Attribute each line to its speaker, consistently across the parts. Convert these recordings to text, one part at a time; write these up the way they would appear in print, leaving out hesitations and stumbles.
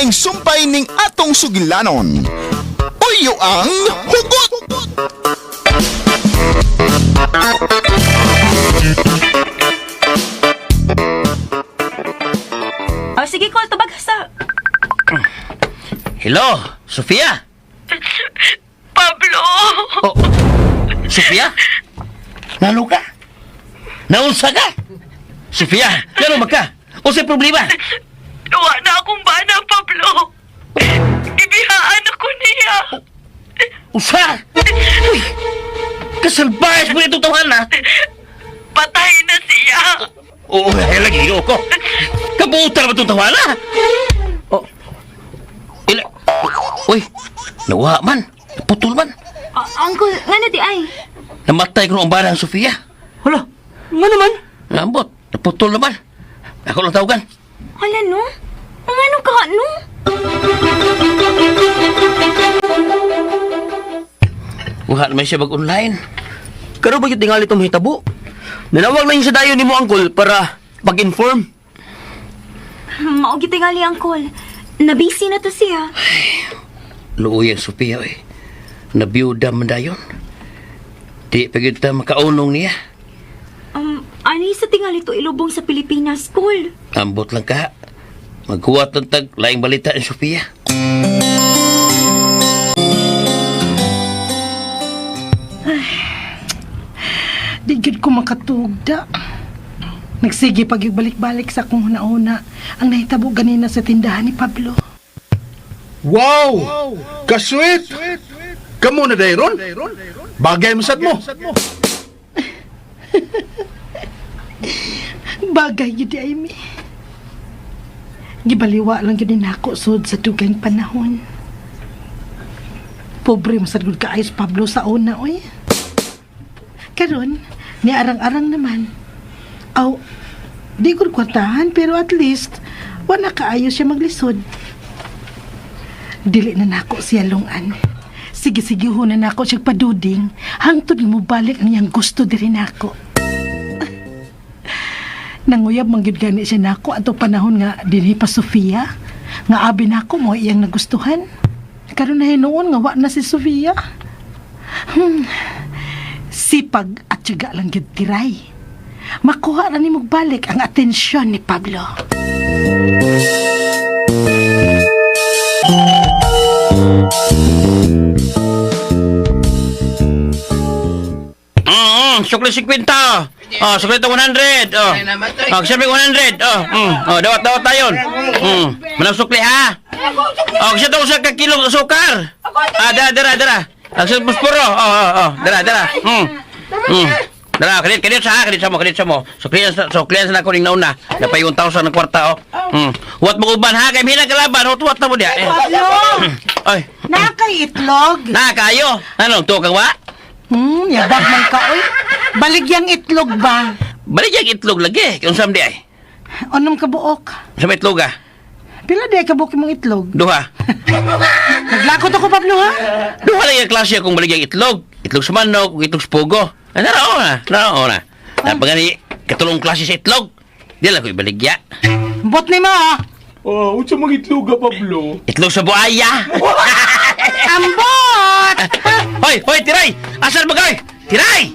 Speaker 1: laing sumpay ning atong sugilanon. Uyo ang hugot!
Speaker 2: Oh, sige, call. Tubag sa.
Speaker 3: Hello, Sofia.
Speaker 2: Pablo!
Speaker 3: Oh, Sofia? Nalo ka? Naunsa ka? Sofia, gano'n ba ka? Unsay problema?
Speaker 2: Wa na akong bana, Pablo. Ibihaan ako niya.
Speaker 3: Usa! Uy! Kasalbayas mo itong tawahan na!
Speaker 2: Patay na siya.
Speaker 3: Oo, ay lagi ko. Kabutan ba itong tawahan na? Oh. Ila... Uy! Nawa man! Naputol man!
Speaker 2: Uncle, nga na di ay.
Speaker 3: Namatay ko noong barang, Sofia.
Speaker 4: Hala, nga naman.
Speaker 3: Nambot! Naputol naman! Ako lang tawagan.
Speaker 2: Hala, no? Ang ano ka, no?
Speaker 3: Wala naman siya mag-online.
Speaker 4: Karo ba yung tingali itong hitabo? Nanawag na yung sa dayon ni mo, Uncle, para pag-inform.
Speaker 2: Mao gitingali, Uncle. Nabisi na to siya.
Speaker 3: Luoy ang Sophia, eh. Nabiyuda man dayon. Di pa gyud ta makaunong niya.
Speaker 2: Ano sa tingali to ilubong sa Pilipinas, Col?
Speaker 3: Ambot lang ka. Magkuwat lang tag laing balita ni Sophia.
Speaker 5: Di gyud ko makatugda. Nagsige pag balik-balik sa akong huna-huna ang nahitabo ganina sa tindahan ni Pablo.
Speaker 6: Wow! Kasweet! Kamu na dayron? Bagay mo sad mo.
Speaker 5: Bagay gyud di ay mi. Gibaliwa lang gyud nako sud sa dugang panahon. Pobre masad gud kaayo si Pablo sa una oy. Karon, ni arang-arang naman. Aw, di gud kwartahan pero at least wala kaayo siya maglisod. Dili na nako siya lungan. Sige sige ho na nako siya paduding hangtod mo balik ang iyang gusto diri nako. Nanguyab man gyud gani siya nako ato panahon nga dinhi pa Sofia nga abi nako mo iyang nagustuhan. Karon na hinuon nga wa na si Sofia. Sipag at tiyaga lang gyud tiray. Makuha ra nimo balik ang atensyon ni Pablo.
Speaker 3: Sukli 50. Oh, sukli to 100. Oh. Oh, siyempre 100. Oh, Oh, dawat dawat tayon. Manang sukli ha. Oh, siya to sa kakilong sukar. Ah, dara dara dara. Ah, sa puspuro. Oh. Dara dara. Dara, kadit kadit sa ha, kadit sa mo, kadit sa mo. Sukli sa nako ning nauna. Napay 1,000 ang kwarta oh. Wat mo uban ha kay hina kalaban, hot wat na mo diya. Eh.
Speaker 5: Pablo!
Speaker 3: Ay,
Speaker 5: Nakay itlog.
Speaker 3: na kayo. Ano, to kang wa?
Speaker 5: Yabag man ka oy. Baligyang itlog ba?
Speaker 3: Balik yung itlog lagi. Kung saan di ay?
Speaker 5: Unom ka buok.
Speaker 3: Sa may itlog ah.
Speaker 5: Pila di ka buok imong itlog?
Speaker 3: Duha.
Speaker 5: Naglakot ako Pablo ha.
Speaker 3: Duha lang yung klase kung balik yung itlog. Itlog sa manok, itlog sa pugo. Ay, narao na. Narao na. Napagani, katulong klase sa itlog. Di lang ko ibaligya.
Speaker 5: Bot ni mo ah.
Speaker 6: Oh, unsa mang itlog ka, Pablo?
Speaker 3: Itlog sa buaya.
Speaker 5: Ambot!
Speaker 3: Hoy, hoy, tiray! Asan ba kayo? Tiray!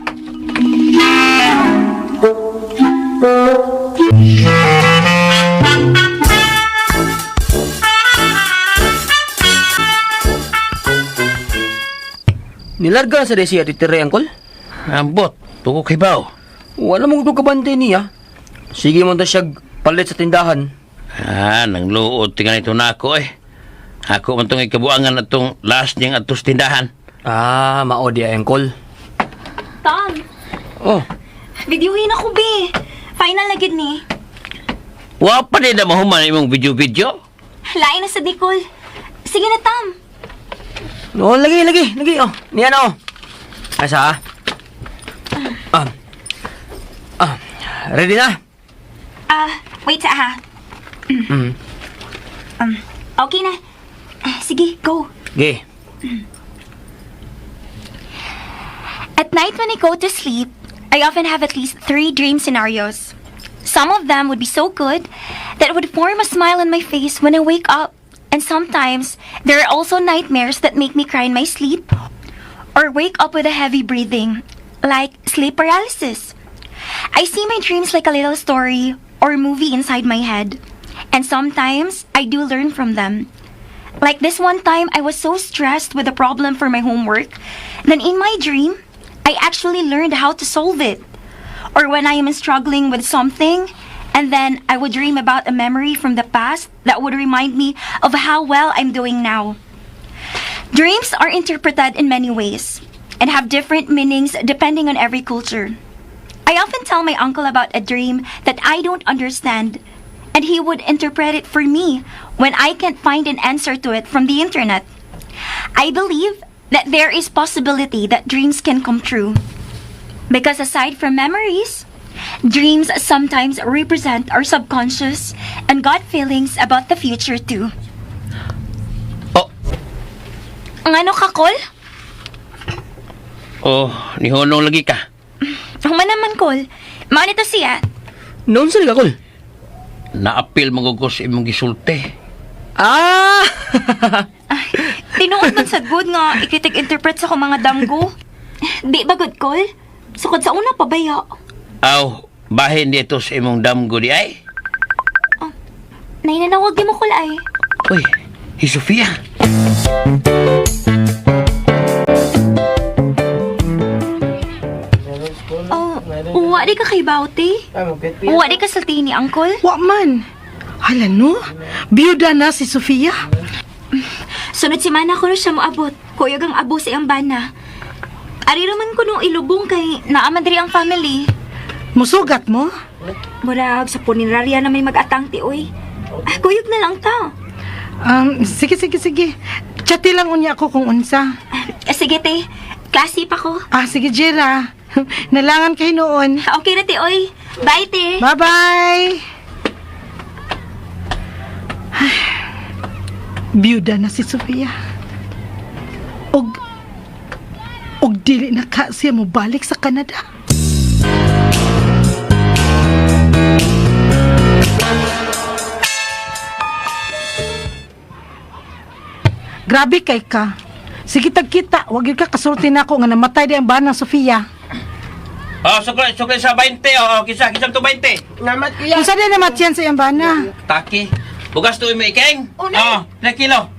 Speaker 4: Nilarga na sa desi at itire, Uncle.
Speaker 3: Ambot, tuko kay bao.
Speaker 4: Wala mong itong kabante niya. Sige mo ta siya palit sa tindahan.
Speaker 3: Ah, nang luod tinga nito na ako eh. Ako man tong ikabuangan atong last niyang atos tindahan.
Speaker 4: Ah, mao di ay, Uncle.
Speaker 2: Tom,
Speaker 4: Oh,
Speaker 2: videohin ako, be. Final na gid ni.
Speaker 3: Wa pa din na mahuman imong video-video.
Speaker 2: Lain na sa Nicole. Sige na, Tam.
Speaker 4: no, lagi, lagi, lagi. Oh, niya na, oh. Asa, ah? Ah, ah, ready na?
Speaker 2: Ah, wait sa ha. Okay na. Ah, sige, go.
Speaker 4: Okay.
Speaker 2: At night when I go to sleep, I often have at least three dream scenarios. Some of them would be so good that it would form a smile on my face when I wake up. And sometimes, there are also nightmares that make me cry in my sleep or wake up with a heavy breathing, like sleep paralysis. I see my dreams like a little story or movie inside my head. And sometimes, I do learn from them. Like this one time, I was so stressed with a problem for my homework. Then in my dream, I actually learned how to solve it. Or when I am struggling with something, and then I would dream about a memory from the past that would remind me of how well I'm doing now. Dreams are interpreted in many ways and have different meanings depending on every culture. I often tell my uncle about a dream that I don't understand, and he would interpret it for me when I can't find an answer to it from the internet. I believe that there is possibility that dreams can come true. Because aside from memories, dreams sometimes represent our subconscious and gut feelings about the future too.
Speaker 3: Oh,
Speaker 2: Ang ano ka, Kol?
Speaker 3: oh, nihunong lagi ka.
Speaker 2: Human naman, Kol. Mao nito siya.
Speaker 4: Noon sa kol.
Speaker 3: Naapil magugos imong gisulti.
Speaker 4: Ah!
Speaker 2: Ay, tinuod man sa good nga ikitig-interpret sa akong mga damgo. Di ba good, Kol? Sukod sa una pa baya.
Speaker 3: Aw, bahin dito sa imong damgo di ay.
Speaker 2: Nainanawag di mo, Kol, ay.
Speaker 3: Uy, hi Sofia.
Speaker 2: Oh, uwa di ka kay Bauti. Uwa di ka sa ni Uncle.
Speaker 5: Wa man. Hala no, biyuda na si Sofia.
Speaker 2: Sunod si mana ko na siya moabot. Kuyog ang abo sa iyang bana. Ari raman ko nung ilubong kay naaman diri ang family.
Speaker 5: Musugat mo?
Speaker 2: Murag sa punerarya na may mag-atang ti oy. Ah, kuyog na lang ta.
Speaker 5: Sige, sige, sige. Chati lang unya ako kung unsa.
Speaker 2: Ah, sige te, klase pa ko.
Speaker 5: Ah, sige, Jera. Nalangan kay noon.
Speaker 2: Okay na te oy. Bye te.
Speaker 5: Bye-bye! Ay, biyuda na si Sofia. Og, og dili na ka siya mobalik sa Canada. Grabe kay ka. Sige tagkita, wag yun ka kasulti na ako nga namatay di ang bahan ng Sofia.
Speaker 3: Oh, sukli, sukli sa 20. Oh, kisa, kisang to 20.
Speaker 5: Kung saan din namatyan sa iyang bana?
Speaker 3: Taki. Bugas to imo ikeng. Oh, 3 kilo.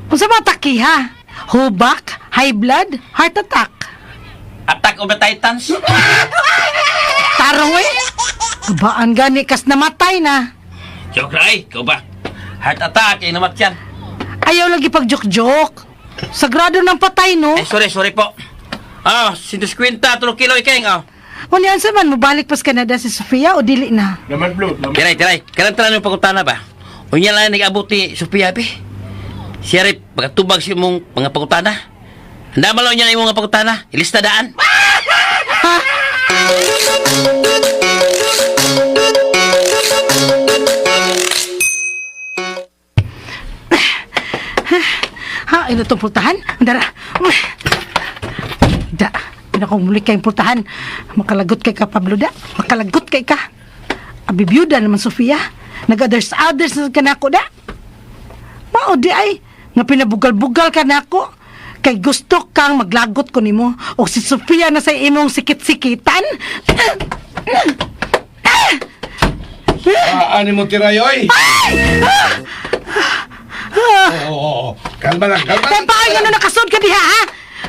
Speaker 5: Unsa ba taki ha? Hubak, high blood, heart attack.
Speaker 3: Attack of the Titans.
Speaker 5: Tarong eh. Kabaan gani kas namatay na.
Speaker 3: Joke ra ay, ikaw ba? Heart attack, ay namatyan.
Speaker 5: Ayaw lagi pag joke-joke. Sagrado ng patay no.
Speaker 3: Ay, sorry, sorry po. Ah, 150, 3 kilo ikeng. Oh.
Speaker 5: Unya unsa man mobalik pas Canada si Sofia o dili na?
Speaker 3: Tiray, tiray. Karang tanan yung pagutana ba? Unya lang nag-abot ni Sophia, be. Siya rin, pagkatubag sa imong mga pagutana. Handa malo niya na imong mga pagutana. Ilista daan.
Speaker 5: Ha? Ha, ino itong pultahan? Dara. Da, pinakong muli kayong pultahan. Makalagot kay ka, Pablo, da. Makalagot kay ka. Abibiyuda naman, Sofia. Nag-others-others na ka nako, da. Mao di ay, nga pinabugal-bugal ka nako. Kay gusto kang maglagot ko nimo o si Sofia na sa imong sikit-sikitan.
Speaker 6: Ah, ani mo tiray, oy! Oo, oo, oo. Kalma lang, kalma
Speaker 5: Kaya
Speaker 6: lang.
Speaker 5: pa ano nakasud ka diha ha?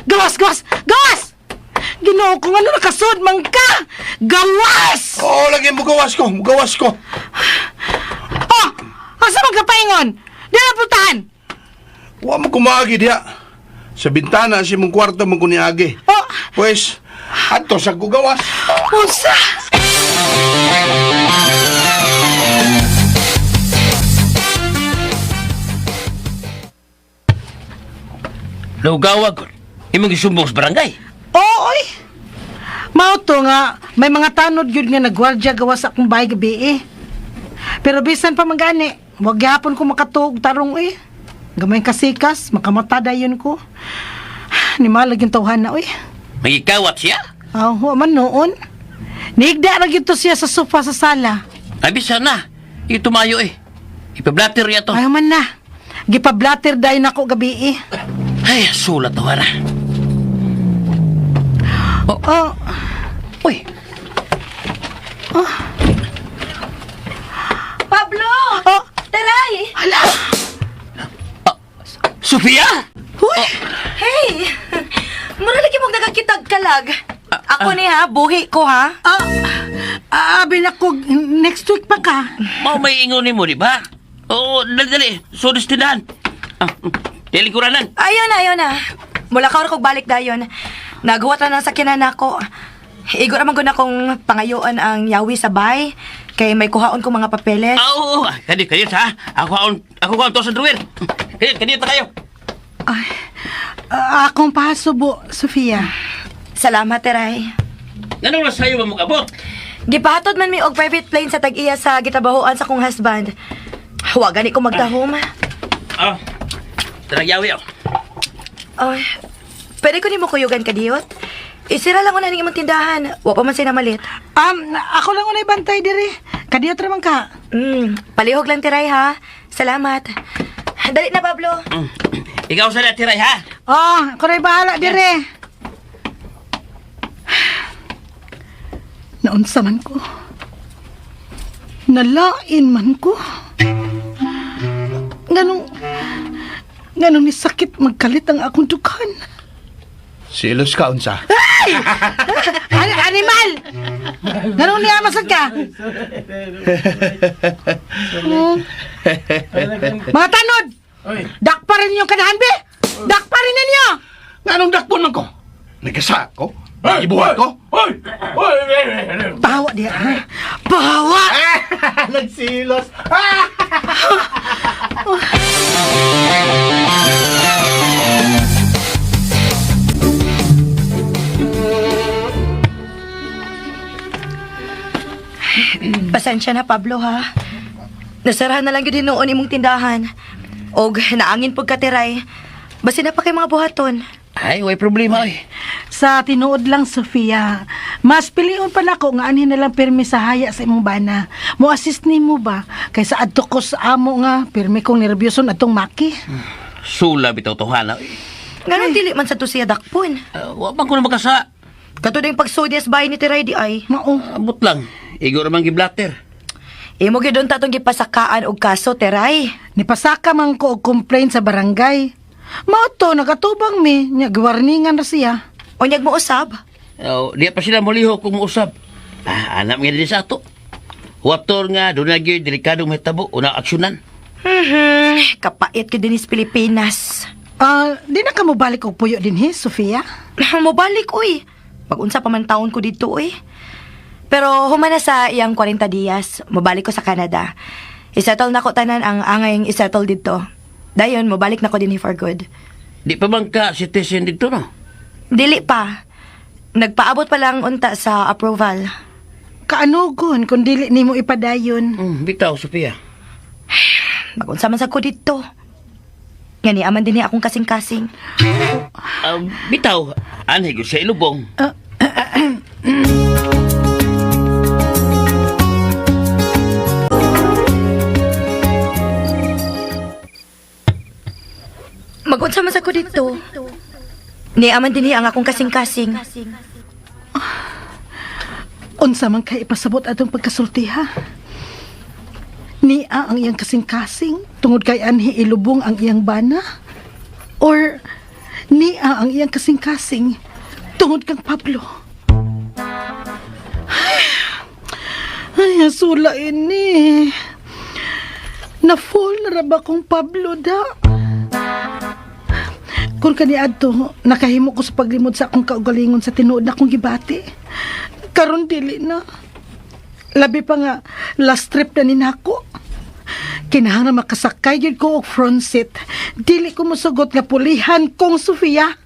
Speaker 5: Gawas, gawas, gawas! Ginoo ko ano nakasud man ka! Gawas!
Speaker 6: Oo, lagi mugawas ko, mugawas ko.
Speaker 5: Oh! Asa man ka paingon? Di na pultahan!
Speaker 6: Wa mo kumaagi diha. Sa bintana sa imong kwarto mo kuniagi.
Speaker 5: Oh!
Speaker 6: Pues, adto sa kugawas.
Speaker 5: Unsa?
Speaker 3: Lugawag. Imong gisumbong sa barangay.
Speaker 5: Oo, oy! Mao to nga, may mga tanod yun nga nagwardya gawa sa akong bahay gabi eh. Pero bisan pa magani, wag gihapon ko makatuog tarong eh. Gamay kasikas, makamata dayon ko. Nimalag yung tawhan na oy.
Speaker 3: Magikawat siya.
Speaker 5: Ah, wa man noon. Nigda ra gyud to siya sa sofa sa sala.
Speaker 3: Ay, bisa na. Ito tumayo eh. Ipablatter niya to.
Speaker 5: Ayaw man na. Gipablatter dayon ako gabi eh.
Speaker 3: Ay, sulat to hara.
Speaker 5: Oh,
Speaker 3: Uy,
Speaker 2: Pablo!
Speaker 5: oh,
Speaker 2: Taray!
Speaker 5: hala.
Speaker 3: Sofia!
Speaker 5: Uy,
Speaker 7: Hey! Mura lagi mong nagakitag kalag. Ako ni ha, buhi ko ha.
Speaker 5: ah, ah, abi na ko, next week pa ka.
Speaker 3: Mao may ingon nimo, di ba? Oo, dali, dali. Sudis tindahan. Ah, Tilikuranan.
Speaker 7: Ayaw na, ayaw na. Mula ka kog balik dayon. Naguwat na ng sakyanan nako. Igo naman ko na kong pangayoan ang yawi sa bay. Kay may kuhaon ko mga papeles.
Speaker 3: Ah, oo, oo. Kadi, kadi ha. Ako kaon, ako kaon to sa drawer. Kadi, kadi ta kayo.
Speaker 5: Ay, ah, akong pasubo, Sofia.
Speaker 7: Salamat, Teray.
Speaker 3: Nganong na sayo mo abot?
Speaker 7: Gipahatod man mi og private plane sa tag-iya sa gitabahoan sa kong husband. Wa gani ko magtahom.
Speaker 3: Ah. Tara yawi oh.
Speaker 7: Ay, pwede ko nimo kuyugan kadiyot? Isira lang ko na ning imong tindahan. Wa pa man siya namalit.
Speaker 5: Ako lang unay bantay diri. Kadiyot ra man ka.
Speaker 7: Palihog lang tiray ha. Salamat. Dali na, Pablo.
Speaker 3: Ikaw sa tiray ha.
Speaker 5: Oh, ako na'y bahala dire. Naunsa man ko. Nalain man ko. Nganong, nganong ni sakit magkalit ang akong dughan.
Speaker 6: Silos ka unsa?
Speaker 5: Animal! Nganong niya masad ka? Mga tanod! Dakpa rin yung kanahan, be! Dakpa rin ninyo!
Speaker 6: Nganong dakpon man ko? Nagkasa ko? Ibuhat ko?
Speaker 5: Pahawa diya, ha? Pahawa!
Speaker 6: Nagsilos.
Speaker 7: Pasensya na, Pablo ha. Nasarahan na lang yun noon imong tindahan. Og naangin pag katiray. Basta na pa kay mga buhaton.
Speaker 3: Ay, way problema oy.
Speaker 5: Sa tinuod lang, Sofia, mas pilion pa nako nga anhin na lang pirmi sa haya sa imong bana. Mo assist nimo ba kaysa adto ko sa amo nga pirmi kong nerbiyoson atong maki.
Speaker 3: Sula bitaw to hana. oy.
Speaker 7: Nganong dili man sa to siya dakpon.
Speaker 3: Wa man ko na makasa.
Speaker 7: Kato yung pagsudi sa bahay ni Tiray di ay.
Speaker 5: Mao.
Speaker 3: Abot lang. Igo ra man giblatter.
Speaker 7: Imo gyud unta tong gipasakaan og kaso, Tiray.
Speaker 5: Nipasaka man ko og complaint sa barangay. Mao to nagatubang mi, nya giwarningan ra siya.
Speaker 7: Unyag mo usab.
Speaker 3: Oh, di pa sila molihok kung muusab. Ah, anak nga din sa ato. Wator nga, doon na gyud delikadong mahitabo, una aksyonan.
Speaker 7: Kapait gyud dinis Pilipinas.
Speaker 5: Ah, di na ka mobalik og puyo dinhi, Sofia?
Speaker 7: Mobalik uy. Magunsa pa man taon ko dito uy. Pero humana sa iyang 40 dias, mobalik ko sa Canada. Isettle na ko tanan ang angayng isettle dito. Dayon, mobalik na ko dinhi for good.
Speaker 3: Di pa man ka citizen dito, no?
Speaker 7: Dili pa. Nagpaabot pa lang unta sa approval.
Speaker 5: Kaanugon kung dili nimo ipadayon.
Speaker 3: Bitaw, Sophia.
Speaker 7: Magunsa man sa ko dito. Ngani aman dinhi akong kasing-kasing.
Speaker 3: Bitaw, anhi gyud sa ilubong.
Speaker 7: Magunsa man sa ko dito. Ni aman dinhi ang akong kasing-kasing.
Speaker 5: Unsa man kay ipasabot atong pagkasulti ha? Niya ang iyang kasing-kasing tungod kay anhi ilubong ang iyang bana? Or niya ang iyang kasing-kasing tungod kang Pablo? Ay, asula ini. Na-fall na ra ba kong Pablo da? Kung kaniadto, nakahimo ko sa paglimod sa akong kaugalingon sa tinuod na akong gibati. Karon dili na. Labi pa nga, last trip na ninako. Kinahanglan makasakay gyud ko og front seat. Dili ko mosugot nga pulihan kong Sofia.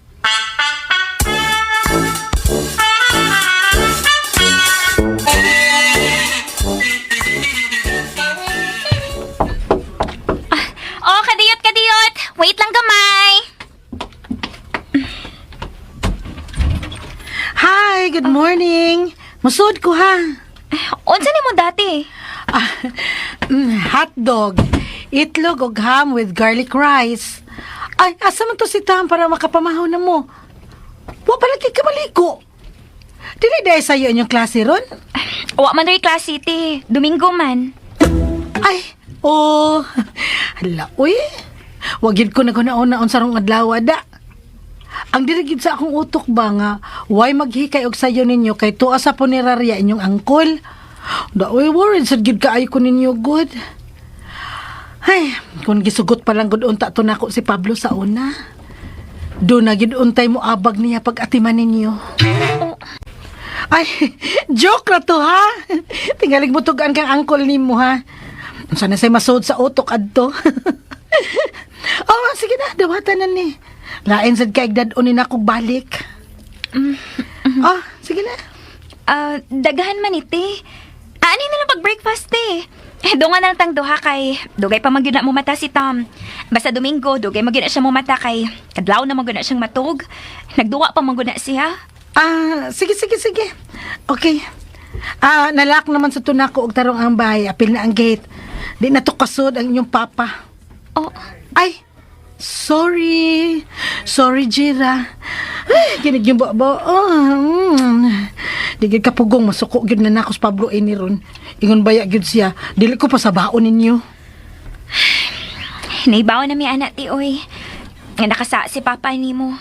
Speaker 2: Oh, kadiyot, kadiyot! Wait lang gamay!
Speaker 5: Hi, good morning. Musod ko ha.
Speaker 2: Unsa nimo dati?
Speaker 5: Ah, hot dog. Itlog og ham with garlic rice. Ay, asa man to si Tam para makapamahaw na mo? Wa pa lagi ka maligo. Dili dahil sa'yo inyong klase ron?
Speaker 2: Wa man rin klase, te. Domingo man.
Speaker 5: Ay, oh. Hala, uy. Wag yun ko naguna-una sa rong adlaw, da. Ang dirigid sa akong utok ba nga, why maghikay og sayo ninyo kay tuwa sa punerarya inyong angkol? Da, uy, worried sad gyud kaayo ko ninyo, good. Ay, kung gisugot pa lang gud unta to nako si Pablo sa una. Do na gyud untay mo abag niya pag atiman ninyo. Ay, joke ra to ha. Tingalig mo tugaan kang angkol nimo ha. Unsa na say masud sa utok adto. Oh, sige na, dawatan na ni. Lain sad kay dad-on ni nakog balik. Oh, sige na.
Speaker 2: Ah, daghan man iti. Ani na lang pag-breakfast, te. Eh, dunga na lang tang duha kay dugay pa man gyud na mo mata si Tom. Basta Domingo, dugay man gyud na siya mo mata kay kadlaw na man gyud na siyang matug. Nagduwa pa man gyud na siya.
Speaker 5: Ah, sige sige sige. Okay. Ah, nalak naman sa tunako og tarong ang bahay, apil na ang gate. Di na to kasud ang inyong papa.
Speaker 2: Oh,
Speaker 5: Ay, sorry. Sorry, Jira. Ay, ginig yung babo. Oh, Di gyud kapugong masuko gyud na nako sa Pablo ini ron. Ingon baya gyud siya. Dili ko pa sa baon ninyo.
Speaker 2: naibaw na mi anak ti oy. Nga nakasa si papa nimo.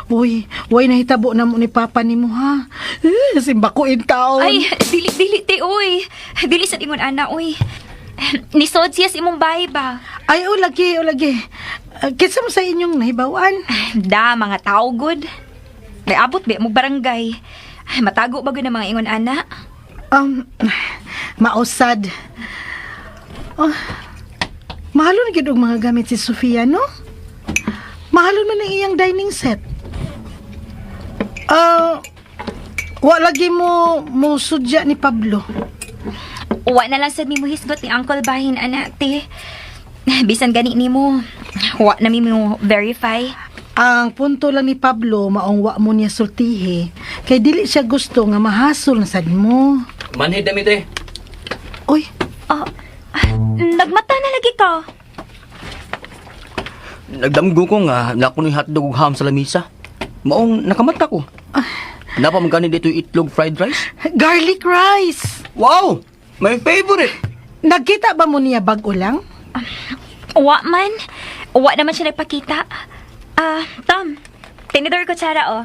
Speaker 5: Uy, way nahitabo na mo ni papa nimo ha. Eh, simba ko in taon.
Speaker 2: Ay, dili dili ti oy. Dili sa ingon ana oy. Nisod siya sa imong bahay ba?
Speaker 5: Ay, o lagi, o lagi. Kinsa mo sa inyong nahibawan?
Speaker 2: Da, mga tao good. May abot ba mo barangay. Ay, matago ba gud ang mga ingon ana?
Speaker 5: Mausad. Oh, mahalo na gyud og mga gamit si Sofia, no? Mahalo man ang iyang dining set. Ah, wa lagi mo mo sudya ni Pablo.
Speaker 2: Wa na lang sad nimo hisgot ni Uncle Bahin ana te. Bisan gani nimo. Wa na mi mo verify.
Speaker 5: Ang punto lang ni Pablo maong wa mo niya sultihi kay dili siya gusto nga mahasol na sad mo.
Speaker 4: Manhid na mi, te.
Speaker 5: Uy,
Speaker 2: Oh, nagmata na lagi ka.
Speaker 4: Nagdamgo ko nga, nako ni hotdog ug ham sa lamisa. Maong nakamata ko. Napa man gani dito yung itlog fried rice?
Speaker 5: Garlic rice.
Speaker 4: Wow! My favorite!
Speaker 5: Nagkita ba mo niya bag-o lang?
Speaker 2: Wa man. Wa naman siya nagpakita. Ah, Tom. Tinidor ko tsara oh.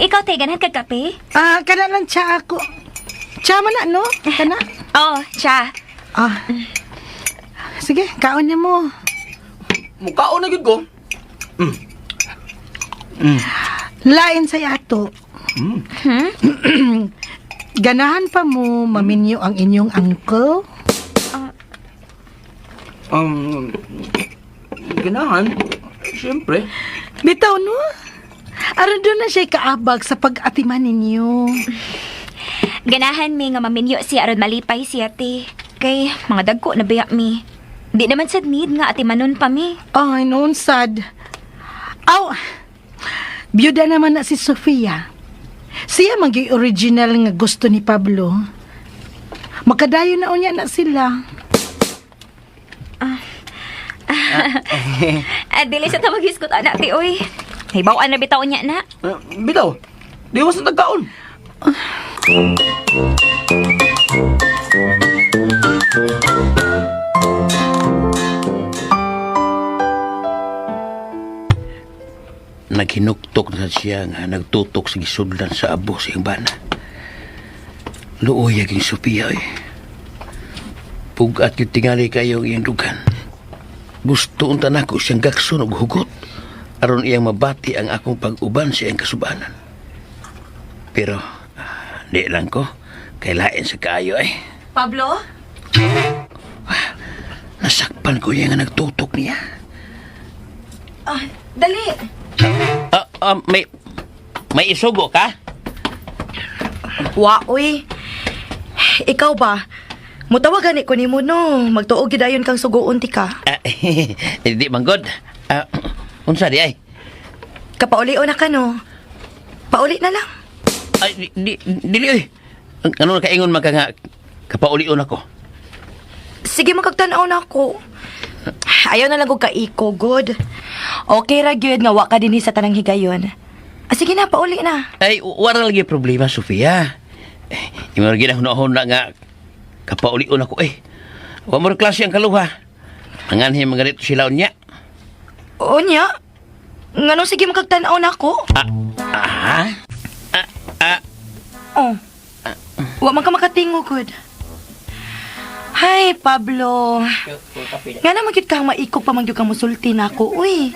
Speaker 2: Ikaw te, ganahan kag kape?
Speaker 5: Ah, kana lang siya ako. Siya man na, no? Kana?
Speaker 2: Oh, siya.
Speaker 5: Ah. Sige, kaon niya mo.
Speaker 4: Mukhaon na gyud ko.
Speaker 5: Lain sa ato. Ganahan pa mo maminyo ang inyong uncle?
Speaker 4: Ganahan? Siyempre.
Speaker 5: Bitaw, no? Aron doon na siya kaabag sa pag-atiman ninyo.
Speaker 2: Ganahan mi nga maminyo siya aron malipay siya te. Kay mga dagko na biya mi. Di naman sad need nga ati manon pa mi.
Speaker 5: Ay, noon sad. Aw, biyuda naman na si Sofia. Siya maging original nga gusto ni Pablo. Makadayo na unya na sila.
Speaker 2: Ah, dili sa ta maghisgot ana te oy. Hibaw-an na bitaw niya na.
Speaker 4: Bitaw, di was na tagkaon.
Speaker 3: Naghinuktok na siya nga nagtutok sa gisudlan sa abo sa iyang bana. Luoy aging Sophia eh. Pugat yung tingali kayo ang iyang dugan. Gusto unta nako siyang gakson og hugot aron iyang mabati ang akong pag-uban sa iyang kasubanan. Pero di lang ko kay lain sa kaayo ay.
Speaker 7: Pablo?
Speaker 3: Nasakpan ko iya nga nagtutok niya.
Speaker 7: Ah, dali.
Speaker 3: May isugo ka?
Speaker 7: Wa, uy. Ikaw ba? Mutawagan ni ko nimo no. Magtuo gyud dayon kang sugoon ti ka.
Speaker 3: Ah, di man good. Ah, unsa di ay?
Speaker 7: Kapauli na ka no. Pauli na lang.
Speaker 3: Ay, di, dili oy. Ano nakaingon man ka nga kapaulion ako.
Speaker 7: Sige man kag tan-aw nako. Ayaw na lang kog kaiko, good. Okay ra gyud nga wa ka dinhi sa tanang higayon. Ah, sige na, pauli na.
Speaker 3: Ay, wala lagi problema, Sofia. Eh, imo lagi na hunahuna nga kapaulion ako eh. Wa mo klase ang kaluha. Anganhi mga dito sila unya.
Speaker 7: Unya? Nganong sige man kag tan-aw nako?
Speaker 3: Ah, ah, ah, ah.
Speaker 7: Oh. Wa man ka makatingog, good. Hay, Pablo. Nga naman gyud kang maikog pa man gyud kang musulti nako, uy.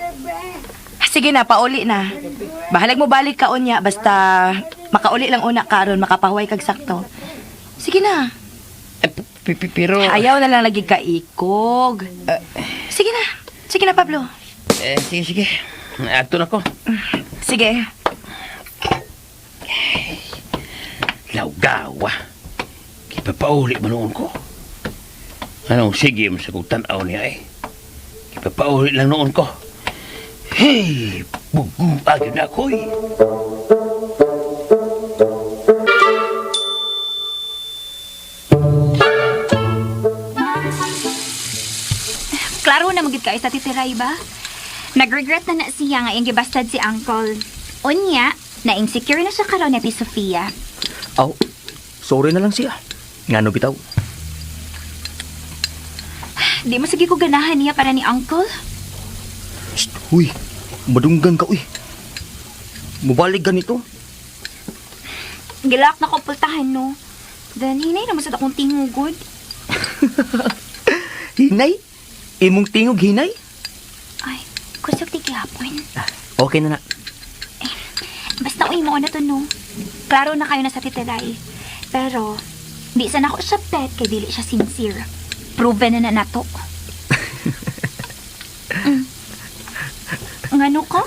Speaker 7: Sige na, pauli na. Bahalag mo balik ka unya basta makauli lang una karon makapahuway kag sakto. Sige na.
Speaker 3: Eh, pero
Speaker 7: Ayaw na lang lagi ka ikog. Sige na. Sige na, Pablo.
Speaker 3: Eh, sige, sige. Ato na ko.
Speaker 7: Sige.
Speaker 3: Lawgawa. Kipapauli man noon ko. Anong sige mo sa kong tanaw niya eh. Kipapauli lang noon ko. Hey, buguag na ako eh.
Speaker 2: Klaro na magid kayo sa titiray ba? Nag-regret na na siya nga iyang gibastad si Uncle. Unya, na-insecure na siya karon ni Ate Sofia.
Speaker 4: Aw, sorry na lang siya. Ngano bitaw?
Speaker 2: Di mo sige ko ganahan niya para ni Uncle.
Speaker 4: Shh, huy, madunggan ka uy. Mubalik ganito.
Speaker 2: Gilak na ko pultahan, no? Then, hinay na mo sad akong tingugod.
Speaker 4: Hinay? Imong tingog hinay?
Speaker 2: Ay, kusog ti gihapon.
Speaker 4: Ah, okay na na.
Speaker 2: Basta uy mo na to, no? Klaro na kayo na sa titiray. Pero, di sana ako siya pet kay dili siya sincere. Proven na na nato. Ngano ka?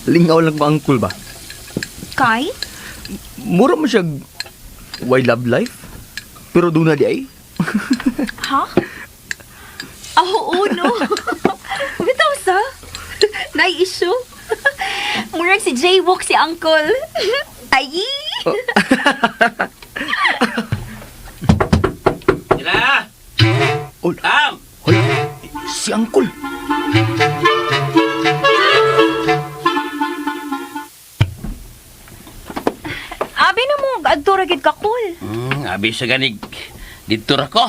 Speaker 4: Lingaw lang ba angkol ba?
Speaker 2: Kay?
Speaker 4: Mura mo siya why love life? Pero doon na di ay.
Speaker 2: Ha? Ah, oo, no. Bitaw sa? Nai-issue? Murag si Jaywalk si Uncle. Ay!
Speaker 3: Sila!
Speaker 4: Ol,
Speaker 3: Tam!
Speaker 4: hoy, si angkol.
Speaker 2: Abi na mo, adto ra gid ka cool.
Speaker 3: Abi sa ganig. Dito ra ko.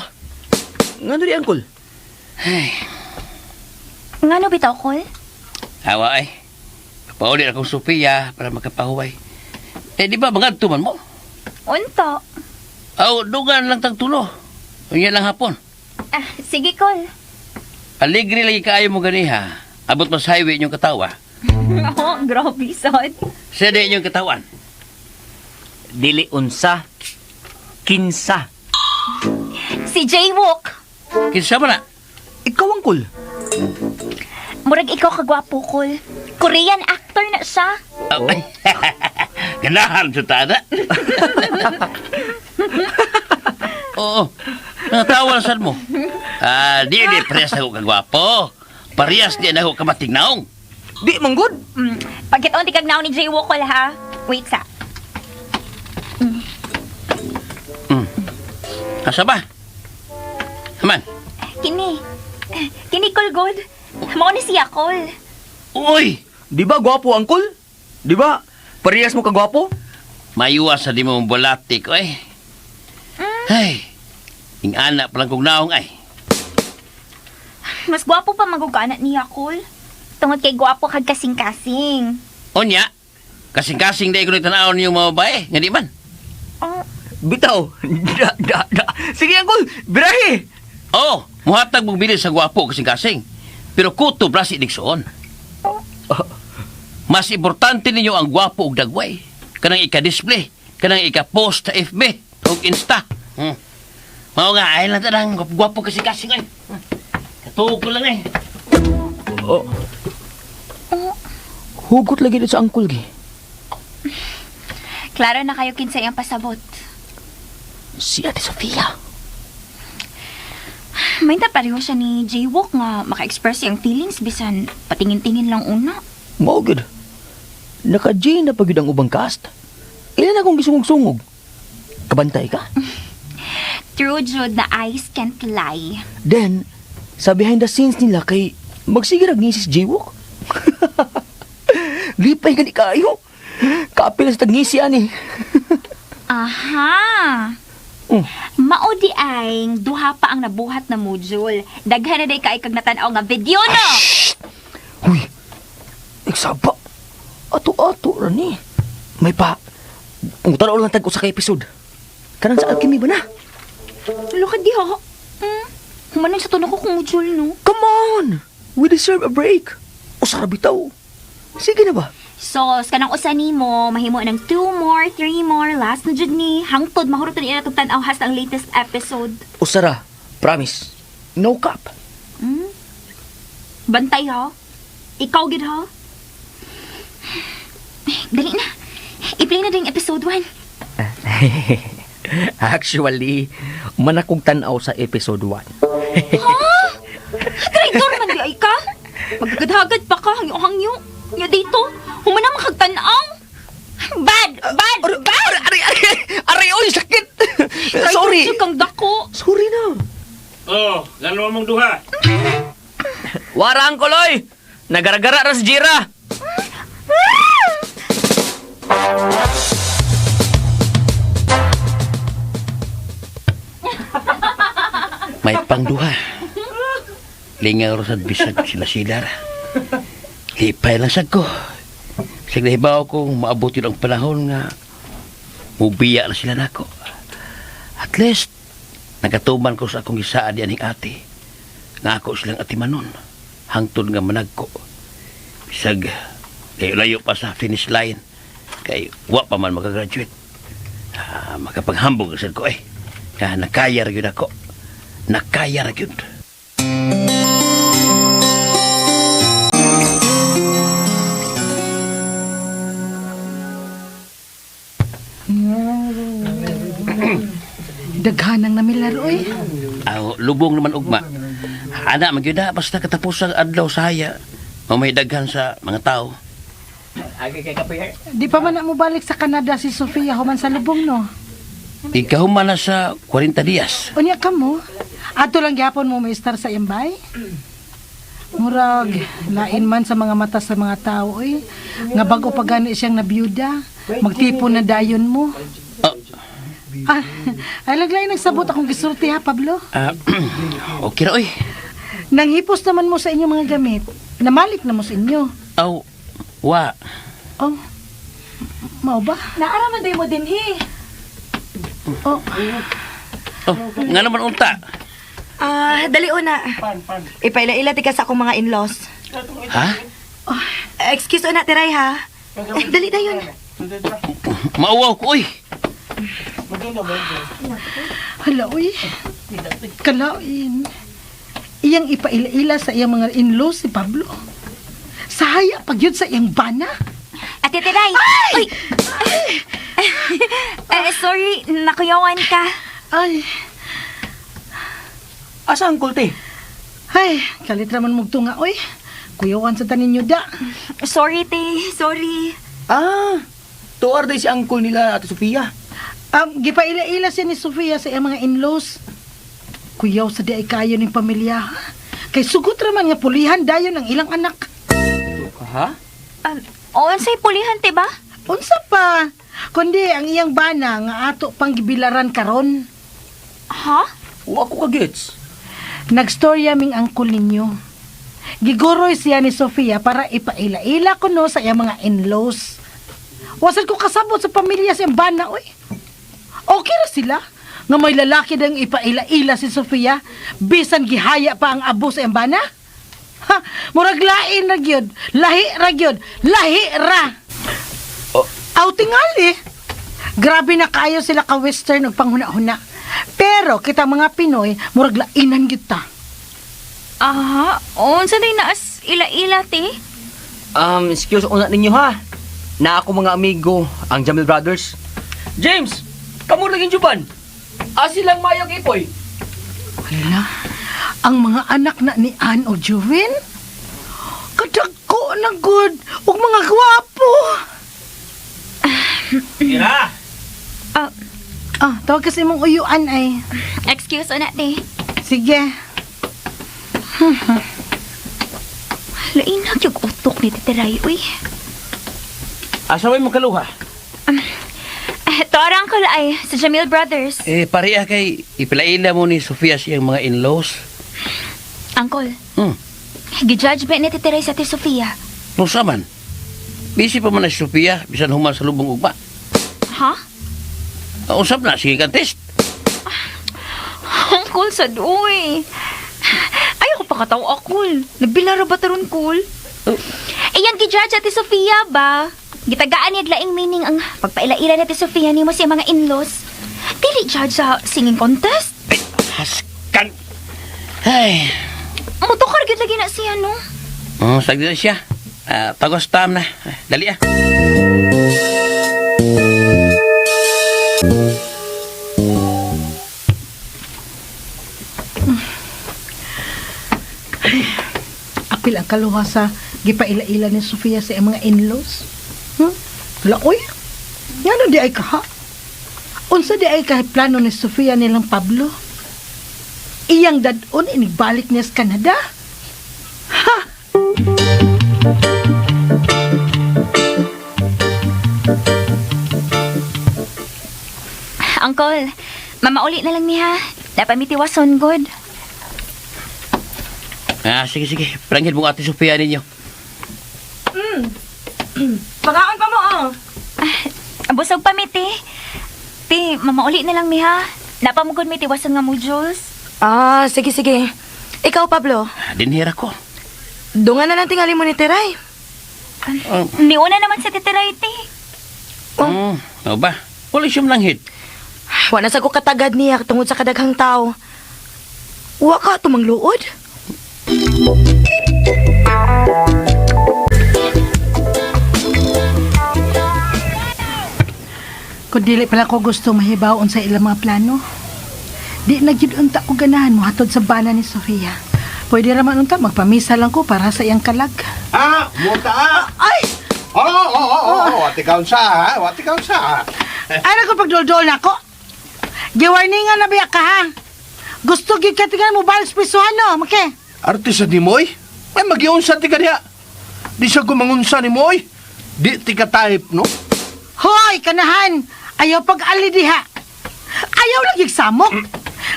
Speaker 4: Ngano di angkol?
Speaker 2: Ngano bitaw cool?
Speaker 3: Awa ay. Papauli akong Sophia para makapahuway. Eh, di ba mga tuman mo?
Speaker 2: Unta.
Speaker 3: Aw, dugan lang tag tulo. Unya lang hapon.
Speaker 2: Ah, sige cool.
Speaker 3: Aligre lagi kaayo mo ganiha. Abot mas highway inyong katawa.
Speaker 2: Oh, grabe sad.
Speaker 3: Sa di inyong katawan.
Speaker 4: Dili unsa, kinsa.
Speaker 2: Si Jaywalk.
Speaker 3: Kinsa man na?
Speaker 4: Ikaw angkol.
Speaker 2: Murag ikaw kagwapo cool. Korean actor na siya.
Speaker 3: Aw, ay. Ganahan sa tada. Oo. Natawa na sad mo. Ah, di di parehas ako kagwapo. Parehas di na ako kamatignaong.
Speaker 4: Di manggod.
Speaker 2: Pagkitoon di kag naon ni Jaywalk cool ha. Wait sa.
Speaker 3: Asa ba? Aman.
Speaker 2: Kini. Kini cool good. Mao ni siya cool.
Speaker 3: Uy!
Speaker 4: Di ba gwapo angkol? Di ba? Parehas mo kagwapo?
Speaker 3: Mayuwas sa di mo bulatik, oy. Ay, ing anak palang kong naong ay.
Speaker 2: Mas gwapo pa magugana niya, Kol. Tungod kay gwapo kag kasing-kasing.
Speaker 3: Unya, kasing-kasing di ko nagtanaw niyong mga babae, nga di man.
Speaker 2: Oh,
Speaker 4: Bitaw. Da, da, da. Sige angkol, birahe.
Speaker 3: Oo, muhatag mong bilis sa gwapo kasing-kasing. Pero kutob rasi digsoon. Mas importante ninyo ang gwapo og dagway. Kanang ika-display, kanang ika-post sa FB ug Insta. Mao nga, ay lang tanang gwapo kasing-kasing ay. Katuog ko lang ay.
Speaker 4: Oh. Hugot lagi dito sa angkol gi.
Speaker 2: klaro na kayo kinsay ang pasabot.
Speaker 4: Si Ate Sofia.
Speaker 2: May pareho siya ni Jaywalk nga maka-express iyang feelings bisan patingin-tingin lang una.
Speaker 4: Mao gud. Naka-J na pa gyud ang ubang cast. Ilan akong gisungog-sungog? Kabantay ka?
Speaker 2: True jud na eyes can't lie.
Speaker 4: Then, sa behind the scenes nila kay magsige rag ngisi si Jaywalk. Lipay gani kaayo. Kaapil sa tagngisi ani.
Speaker 2: Aha. Mao di ay duha pa ang nabuhat na module. Daghan na day kay kag natan-aw nga video no.
Speaker 4: Huy. Igsaba. Ato-ato ra ni. May pa. Ang lang tag usa ka episode. Kanang sa alchemy ba na?
Speaker 2: Look at diha. Humanon sa tunog ko kung module no.
Speaker 4: Come on! We deserve a break. Usa ra bitaw. Sige na ba?
Speaker 2: Sos, kanang usa nimo mahimo ng two more, three more, last na jud ni. Hangtod mahurot na niya tan-aw hasta ang latest episode.
Speaker 4: Usa ra. Promise. No cap.
Speaker 2: Bantay ha. Ikaw gid ha. Dali na. I-play na din episode 1.
Speaker 4: Actually, manakong tanaw sa episode 1.
Speaker 2: Traitor man di ay ka. Magagad-hagad pa ka, hangyo-hangyo. Nya dito, humana makagtan-aw. Bad! Bad! Bad!
Speaker 4: Aray, aray, aray, oy, sakit! Sorry!
Speaker 2: Traitor kang dako.
Speaker 4: Sorry na.
Speaker 3: Oh, gano'n mong duha.
Speaker 4: Warang koloy! Nagaragara ra si Jira!
Speaker 3: May pangduha. Lingaw ra sad bisag sila sila ra. Lipay lang sad ko. Bisag nahibaw ko maabot yun ang panahon nga mubiya na sila nako. At least, nagatuman ko sa akong gisaad aning ate. Nga ako silang atimanon. Hangtod nga managko. Bisag, layo-layo pa sa finish line. Kay wa pa man makagraduate. Ah, makapaghambog sad ko eh. Nga nakaya ra gyud ako. Nakaya ra gyud.
Speaker 5: Daghanang namilar oy.
Speaker 3: Aw, lubong naman ugma. Ana man gyud na, basta katapos ang adlaw sa haya. Mamay daghan sa mga tao.
Speaker 5: Di pa man na mo balik sa Canada si Sofia human sa lubong no.
Speaker 3: Ikaw man na sa 40 dias.
Speaker 5: Unya ka mo. Ato lang gyapon mo maistar sa imbay. Murag lain man sa mga mata sa mga tao oy. Nga bago pa gani siyang nabiyuda, magtipon na dayon mo.
Speaker 3: Ah,
Speaker 5: Ah, ay laglain nagsabot akong gisulti ha, Pablo.
Speaker 3: ah, okay ra oy.
Speaker 5: Nanghipos naman mo sa inyong mga gamit. Namalik na mo sa inyo.
Speaker 3: Aw, wa.
Speaker 5: Oh. Mao ba?
Speaker 7: Naara man day mo din hi.
Speaker 5: Oh,
Speaker 3: Oh, nga naman unta.
Speaker 7: Ah, dali una. Ipaila-ila ti ka sa akong mga in-laws.
Speaker 3: Ha?
Speaker 7: Excuse una, tiray ha. Eh, dali dayon.
Speaker 3: Mauwaw ko oy.
Speaker 5: hala oy. Kalain. Iyang ipaila-ila sa iyang mga in-laws si Pablo. Sahaya pag yun sa iyang bana.
Speaker 2: Ate Tiray! Ay! Eh, sorry, nakuyawan ka.
Speaker 5: Ay,
Speaker 4: Asa ang kulte?
Speaker 5: ay, kalit raman mugto nga oy. Kuyawan sa tanin da.
Speaker 2: Sorry, te. Sorry.
Speaker 4: Ah, tuar day si angkol nila Ate Sofia.
Speaker 5: Gipaila-ila siya ni Sofia sa iyang mga in-laws. Kuyaw sa di ay kayo ning pamilya. Ha? Kay sugot raman nga pulihan dayon ang ilang anak.
Speaker 4: Ha?
Speaker 2: Um, unsay pulihan, te ba?
Speaker 5: Unsa pa? Kundi ang iyang bana nga ato pang gibilaran karon.
Speaker 2: Ha?
Speaker 4: Wa ko ka-gets.
Speaker 5: Nagstorya ming angkol ninyo. Gigoroy siya ni Sofia para ipaila-ila kuno sa iyang mga in-laws. Wasad ko kasabot sa pamilya sa iyang bana, oy. Okay ra sila nga may lalaki dang ipaila-ila si Sofia bisan gihaya pa ang abo sa iyang bana. Ha, murag lain ra gyud, lahi ra gyud, lahi ra.
Speaker 4: Oh.
Speaker 5: Aw tingali. Grabe na kayo sila ka western ug panghuna-huna. Pero kita mga Pinoy, murag lainan gyud ta.
Speaker 2: Aha, unsa day naas ila-ila, te?
Speaker 4: Excuse una ninyo ha. Na ako mga amigo, ang Jamil Brothers. James, kamo laging juban. Asi lang mayong ipoy.
Speaker 5: Hala, ang mga anak na ni Ann o Juvin? Kadagko na good ug mga gwapo.
Speaker 4: Ira!
Speaker 2: Ah,
Speaker 5: Ah, tawag kasi mong uyuan ay.
Speaker 2: Excuse una, te.
Speaker 5: Sige.
Speaker 2: Lain na yung utok ni Titiray, uy.
Speaker 3: Asa may makaluha?
Speaker 2: Tora, Uncle, ay, sa Jamil Brothers.
Speaker 3: Eh, pareha kay ipilaila mo ni Sofia siyang mga in-laws.
Speaker 2: Uncle, gijudge ba ni Titiray sa Ate Sofia?
Speaker 3: No man. Busy pa man na si Sofia, bisan human sa lubong ugma.
Speaker 2: Ha?
Speaker 3: Usap na, sige ka test.
Speaker 2: Uncle, sad, uy. Ayaw ko pa kataw, Uncle. Nagbilaro ba taron, Kul?
Speaker 3: Oh.
Speaker 2: Ayan, gijudge Ate Sofia ba? Gitagaan niya laing meaning ang pagpaila-ila ni Ate Sofia nimo sa iyang mga in-laws. Dili judge sa singing contest.
Speaker 3: Ay, haskan. Ay,
Speaker 2: Motokar gyud lagi na siya, no?
Speaker 3: oh, sagdi na siya. Ah, pagos tam na. Ay, dali ah.
Speaker 5: Apil ang kaluha sa gipaila-ila ni Sofia sa iyang mga in-laws. Laoy. Ngano di ay kaha? Unsa di ay kaha plano ni Sofia nilang Pablo? Iyang dadon inigbalik niya sa Canada? Ha!
Speaker 2: Uncle, mamauli na lang niya. Napamitiwason, good.
Speaker 3: Ah, sige, sige. Prangin mo Ate Sofia ninyo.
Speaker 7: Pakaon pa mo, oh.
Speaker 2: Busog pa mi, te. Te, mamauli na lang miha. Napamugod mi tiwason nga mo, Jules.
Speaker 7: Ah, sige, sige. Ikaw, Pablo,
Speaker 3: Ah, dinhira ko.
Speaker 7: dungan na lang tingali mo ni Teray.
Speaker 3: Oh,
Speaker 2: Niuna naman sa titiray, te.
Speaker 7: Oh.
Speaker 3: Ano ba? Wala siyang langhit.
Speaker 7: Wala sa ko katagad niya tungod sa kadaghang tao. Wa ka tumangluod.
Speaker 5: Kung dili pala ko gusto mahibaw sa ilang mga plano. Di na gyud unta ko ganahan mo hatod sa bana ni Sofia. Pwede ra man unta magpamisa lang ko para sa iyang kalag.
Speaker 6: Ah, muta ah.
Speaker 5: Ay!
Speaker 6: Oo, wati ka unsa ha, wati ka unsa.
Speaker 5: Ay ko pagduldol na ko. Giwarningan na biya ka ha. Gusto gyud ka tingnan mo balik sa pisuhan no, make.
Speaker 6: Arte sa ni Moy? Ay magiunsa ti ka diha. Di siya gumangunsa ni Moy. Di ti ka type, no?
Speaker 5: Hoy, kanahan. Ayaw pag-ali diha. Ayaw lagi samok.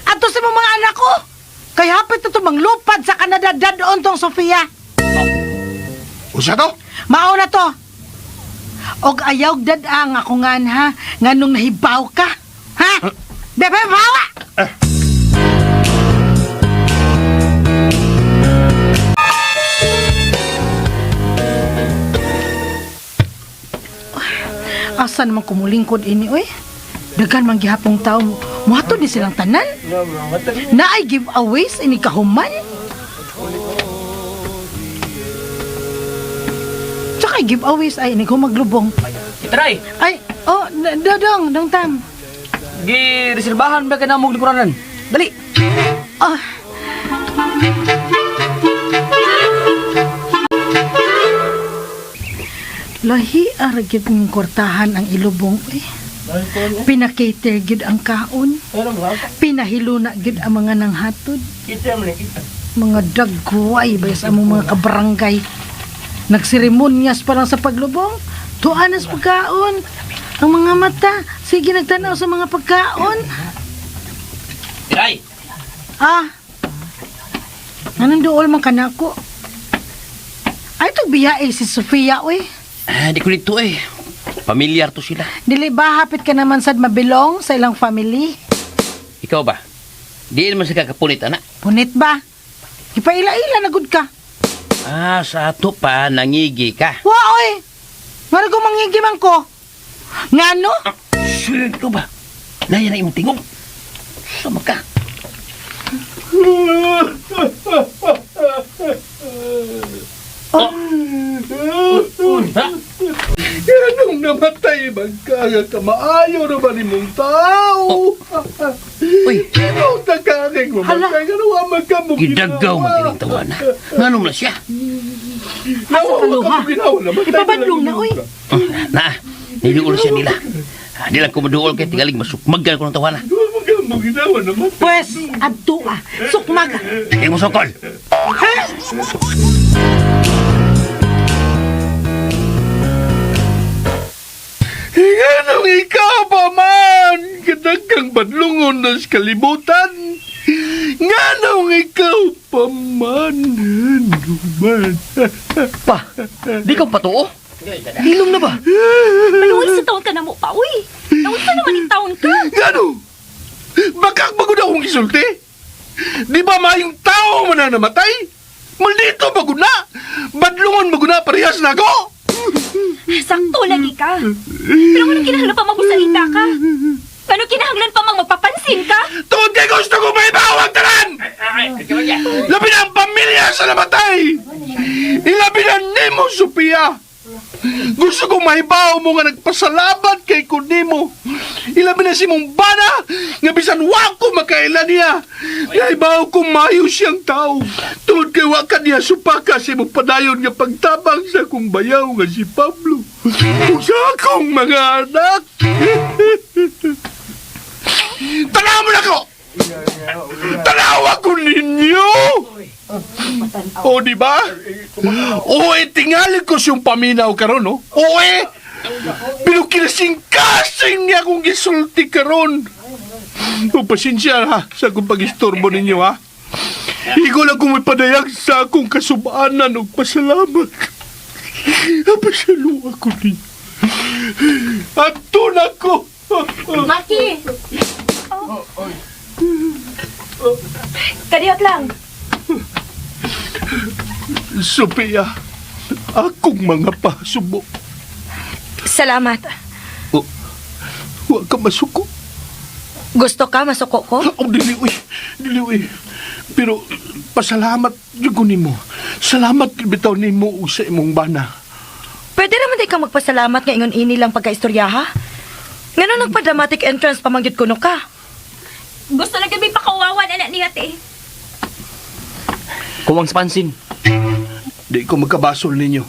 Speaker 5: Ato sa mga anak ko. Kay hapit na tumang lupad sa Canada dadon tong Sofia.
Speaker 6: Usa to?
Speaker 5: Mao na to. Og ayaw dad-ang ako ngan ha, nganong nahibaw ka. Ha? Bebe, bawa! Asa naman kumulingkod ini, oy? Dagan man gihapong tao mo. Muhatod ni silang tanan. Naay giveaways ini kahuman. Tsaka giveaways ay ini ko maglubong.
Speaker 4: Try!
Speaker 5: Ay, oh, dodong, dong tam.
Speaker 4: Gi-reserbahan ba ka na mong lingkuranan? Dali!
Speaker 5: Ah. Lahi ara gyud ng kwartahan ang ilubong eh. Pinacater gyud ang kaon. Pinahiluna gyud ang mga nanghatod. Mga dagway ba sa among mga kabarangay. Nagseremonyas pa lang sa paglubong. Tuan as pagkaon. Ang mga mata, sige nagtanaw sa mga pagkaon.
Speaker 3: Tiray!
Speaker 5: Ah. Anong duol man kanako? Ay, ito biya eh, si Sofia, uy.
Speaker 3: Ah, di ko dito eh. Pamilyar to sila.
Speaker 5: Dili ba, hapit ka naman sad mabilong sa ilang family?
Speaker 3: Ikaw ba? Di naman sa kakapunit, anak.
Speaker 5: Punit ba? Ipaila-ila na gud ka.
Speaker 3: Ah, sa ato pa, nangigi ka.
Speaker 5: Wa, oy! Nga ko mangigiman ko. Ngano?
Speaker 3: Sure ba? Naya na imong tingog. Sama ka.
Speaker 5: Oh.
Speaker 3: Ha?
Speaker 6: Anong namatay magkaga ka maayo naman imong tao.
Speaker 3: Uy.
Speaker 6: Ikaw tagaking mamatay ka nawa magkamo
Speaker 3: Gidagaw man tining tawana. Nganong na siya?
Speaker 6: Nawa
Speaker 5: kaluha?
Speaker 6: magkamo ginawa namatay.
Speaker 5: Ipapadlong na, uy.
Speaker 3: Na, niliulo siya nila. Ah, di lang ko maduol kay tingalig masukmag ko ng tawana.
Speaker 5: Pwes, adto ah. Sukmag.
Speaker 3: Di mo sokol.
Speaker 5: Ha?
Speaker 6: Nganong ikaw pa man, kadagang badlungon na sa kalibutan. Nganong ikaw pa man, ano man.
Speaker 4: Pa, di ka patuo? Hilom na ba?
Speaker 2: Maluoy sa taon ka na mo pa, uy. Naunsa naman yung taon ka?
Speaker 6: Ngano? Bakak bagod akong gisulti? Di ba mayong tao man ang namatay? Maldito bagod na! Badlungon bagod na parehas na ako!
Speaker 2: Sakto lagi ka. Pero anong kinahanglan pa magsalita ka? Anong kinahanglan pa mang magpapansin ka?
Speaker 6: Tungod kay gusto ko may bawang tanan! Labi na ang pamilya sa namatay! Ilabi na nimo, Sophia! Gusto ko mahibaw mo nga nagpasalamat kay kunimo. Ilabi na si mong bana, nga bisan wa ko makaila niya. Nahibaw ko mayo siyang tao. Tungod kay wa ka niya supaka sa imong padayon nga pagtabang sa akong bayaw nga si Pablo. Ug sa akong mga anak. Tanaw mo na ko! Tanawa ko ninyo! O, di ba? O, eh, tingali ko siyang paminaw karon, no? O, eh! Pero kinasing-kasing niya akong gisulti karon. O, pasensya ha, sa akong pag-istorbo ninyo, ha? Igo lang kong ipadayag sa akong kasubaanan og pasalamat. Pasalo ako ninyo. Ato na ko!
Speaker 7: Maki! Kadiyot lang.
Speaker 6: Sophia, akong mga pasubo.
Speaker 7: Salamat.
Speaker 6: Oh, huwag ka masuko.
Speaker 7: Gusto ka masuko ko?
Speaker 6: Oh, dili, uy. Dili, uy. Pero, pasalamat jud ko nimo. Salamat bitaw nimo ug sa imong bana.
Speaker 7: Pwede naman di ka magpasalamat nga ingon ini lang pagkaistorya ha? Ngano nagpa-dramatic entrance pa mangyud kuno ka?
Speaker 2: Gusto lang gabi pakawawan, anak niya, te.
Speaker 4: Kuwang sa pansin.
Speaker 6: Di ko magkabasol ninyo.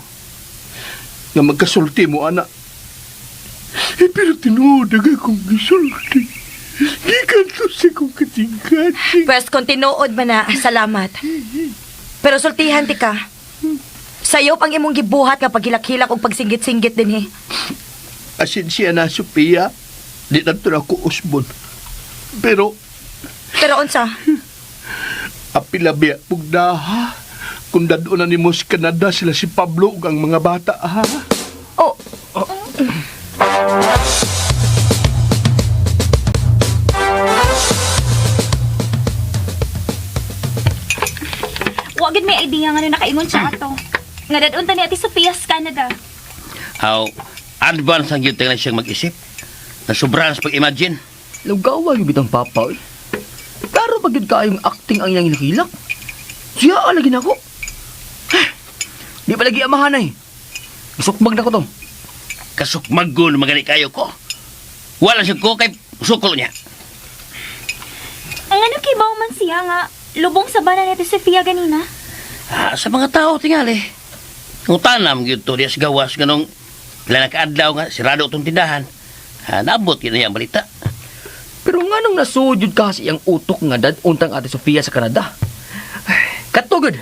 Speaker 6: Nga magkasulti mo, ana. Eh, pero tinuod ang akong gisulti. Gikan to sa akong kating-kating.
Speaker 7: Pwes kung tinuod man na, salamat. Pero sultihan ti ka. Sayop ang imong gibuhat nga paghilak-hilak ug pagsinggit-singgit dinhi.
Speaker 6: Asin siya na, Sophia. Di na to na ako usbon. Pero,
Speaker 7: Pero unsa?
Speaker 6: apila biya pugda ha. Kung dadon na nimo sa Canada sila si Pablo ug ang mga bata ha.
Speaker 7: Oh,
Speaker 2: Wa gid may idea nga nakaingon siya ato. Nga dadun ta ni Ate Sofia sa Canada.
Speaker 3: How advance ang gyud na siyang mag-isip. Nasubrahan sa pag-imagine.
Speaker 4: Lugawa yung bitang papa, eh. Klaro pa gyud kaayong acting ang iyang hilak. Siya lagi na ako. Di pa lagi amahan ay. Isukmag na ko to.
Speaker 3: Kasukmag ko magani kayo ko. Wala siya ko kay sukol niya.
Speaker 2: Ang ano kay man siya nga lubong sa bana ni Ate Sofia ganina.
Speaker 3: Ah, sa mga tao tingali. Kung tanam gyud to diya sa gawas ganong pila na kaadlaw nga sirado tong tindahan. Ah, naabot gyud niya ang balita.
Speaker 4: Pero nga nung nasujud ka sa iyang utok nga dad untang Ate Sofia sa Canada. Kadto gud.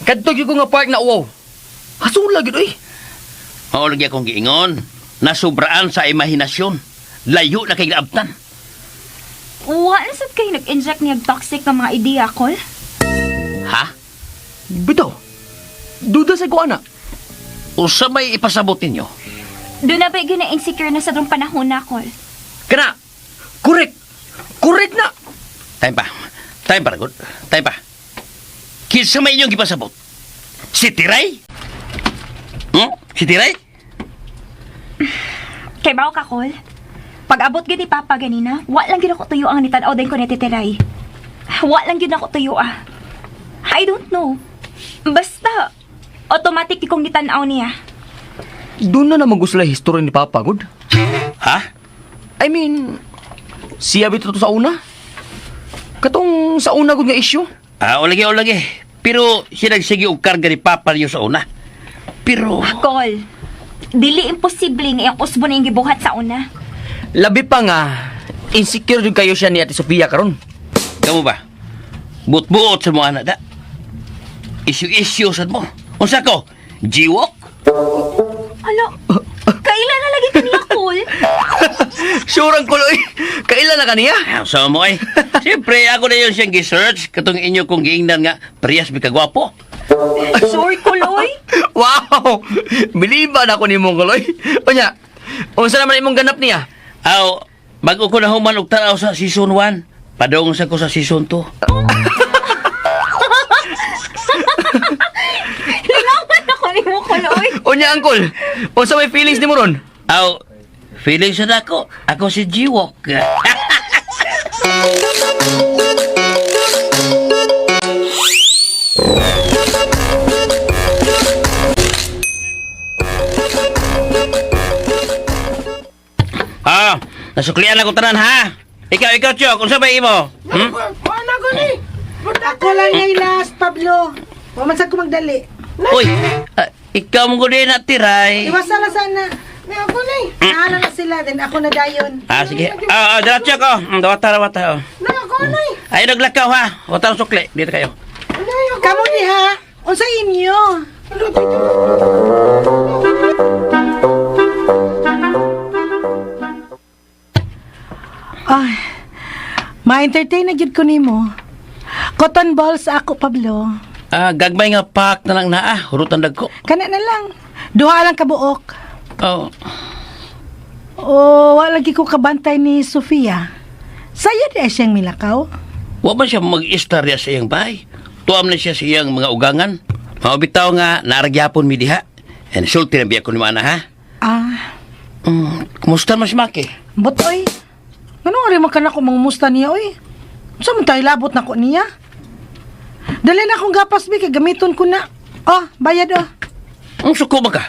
Speaker 4: Kadto gyud ko nga park na uwaw. Hasula gyud oy.
Speaker 3: Mao lagi akong giingon. Nasubraan sa imahinasyon. Layo na kay naabtan.
Speaker 2: Wa na sad kay nag-inject niya og toxic nga mga ideya, Kol.
Speaker 3: Ha?
Speaker 4: Bitaw. Duda sa ko ana.
Speaker 3: Usa may ipasabot ninyo.
Speaker 2: Doon na ba gina-insecure na sa drong panahon na, Kol?
Speaker 4: Kana. Correct. Correct na.
Speaker 3: Time pa. Time pa, good. Time pa. Kinsa may inyong gipasabot? Si Tiray? Si Tiray?
Speaker 2: Kay bao ka, Kol. Pag abot gid ni Papa ganina, wa lang gid ako tuyo ang nitan-aw din ko ni Titiray. Wa lang gid ako tuyo ah. I don't know. Basta automatic kong nitan-aw niya.
Speaker 4: Doon na naman gusto history ni Papa gud.
Speaker 3: Ha?
Speaker 4: I mean, siya bitaw to sa una. Katong sa una gud nga issue.
Speaker 3: Ah, o lagi, o lagi. Pero siya nagsige og karga ni Papa niyo sa una. Pero,
Speaker 2: Kol, dili imposible nga iyang usbo na iyang gibuhat sa una.
Speaker 4: Labi pa nga, insecure jud kayo siya ni Ate Sophia karon.
Speaker 3: Kamo ba? Buot-buot sa mo ana da. Isyu-isyu sad mo. Unsa ko? Jiwok?
Speaker 2: Ala, kailan na lagi kaniya, Kul?
Speaker 4: Sure ang kuloy. Kailan na kaniya?
Speaker 3: Ah, sa mo eh. Siyempre, ako na yun siyang gi-search. Katong inyo kong giingnan nga, parehas mi kagwapo.
Speaker 2: Sorry, Kuloy.
Speaker 4: Wow! Biliban ako ni mong kuloy. Unya, unsa naman imong ganap niya?
Speaker 3: Aw, bago ko na human og tanaw sa season 1, padong sa ko sa season 2.
Speaker 2: Lingawan ako ni mo, Kuloy.
Speaker 4: Unya, angkol, unsa may feelings nimo ron?
Speaker 3: Aw, feeling sa nako, ako si Jiwok. Ah, nasuklian ako tanan ha. Ikaw, ikaw, Chok, unsa ba imo? Hmm?
Speaker 5: Ako lang ngay last, Pablo. Wa man sad ko magdali.
Speaker 3: Uy, ah, ikaw mo gud na tiray.
Speaker 5: Iwasa na sana. Ako na eh. Nahala na sila, then ako na dayon.
Speaker 3: Ah, sige. Ah, ah, dara Chok, oh. Dawata, dawata, oh.
Speaker 5: Na ako na eh.
Speaker 3: Ay, naglakaw ha. Wata ang sukli. Dito kayo.
Speaker 5: Kamu ni ha? Unsa inyo? Ay, ma-entertain na gyud ko nimo. Cotton balls ako, Pablo.
Speaker 3: Ah, gagmay nga pak na lang naa. Hurutan dagko.
Speaker 5: Kana na lang. Duha lang kabuok.
Speaker 3: Oh.
Speaker 5: O, wala lagi ko kabantay ni Sofia. Sayo di ay siyang milakaw.
Speaker 3: Wa man siya mag-istorya sa iyang bahay. Tuam na siya sa iyang mga ugangan. Mao bitaw nga naaragyapon mi diha. And sulti na biya ko ni mana ha.
Speaker 5: Ah,
Speaker 3: Kumusta man si Maki?
Speaker 5: butoy. Ano nga rin man ka na kung mangumusta niya, oy? Saan man tayo labot na ko niya? Dali na akong gapas, be, kay gamiton ko na. Oh, bayad, oh.
Speaker 3: Ang suko ba ka?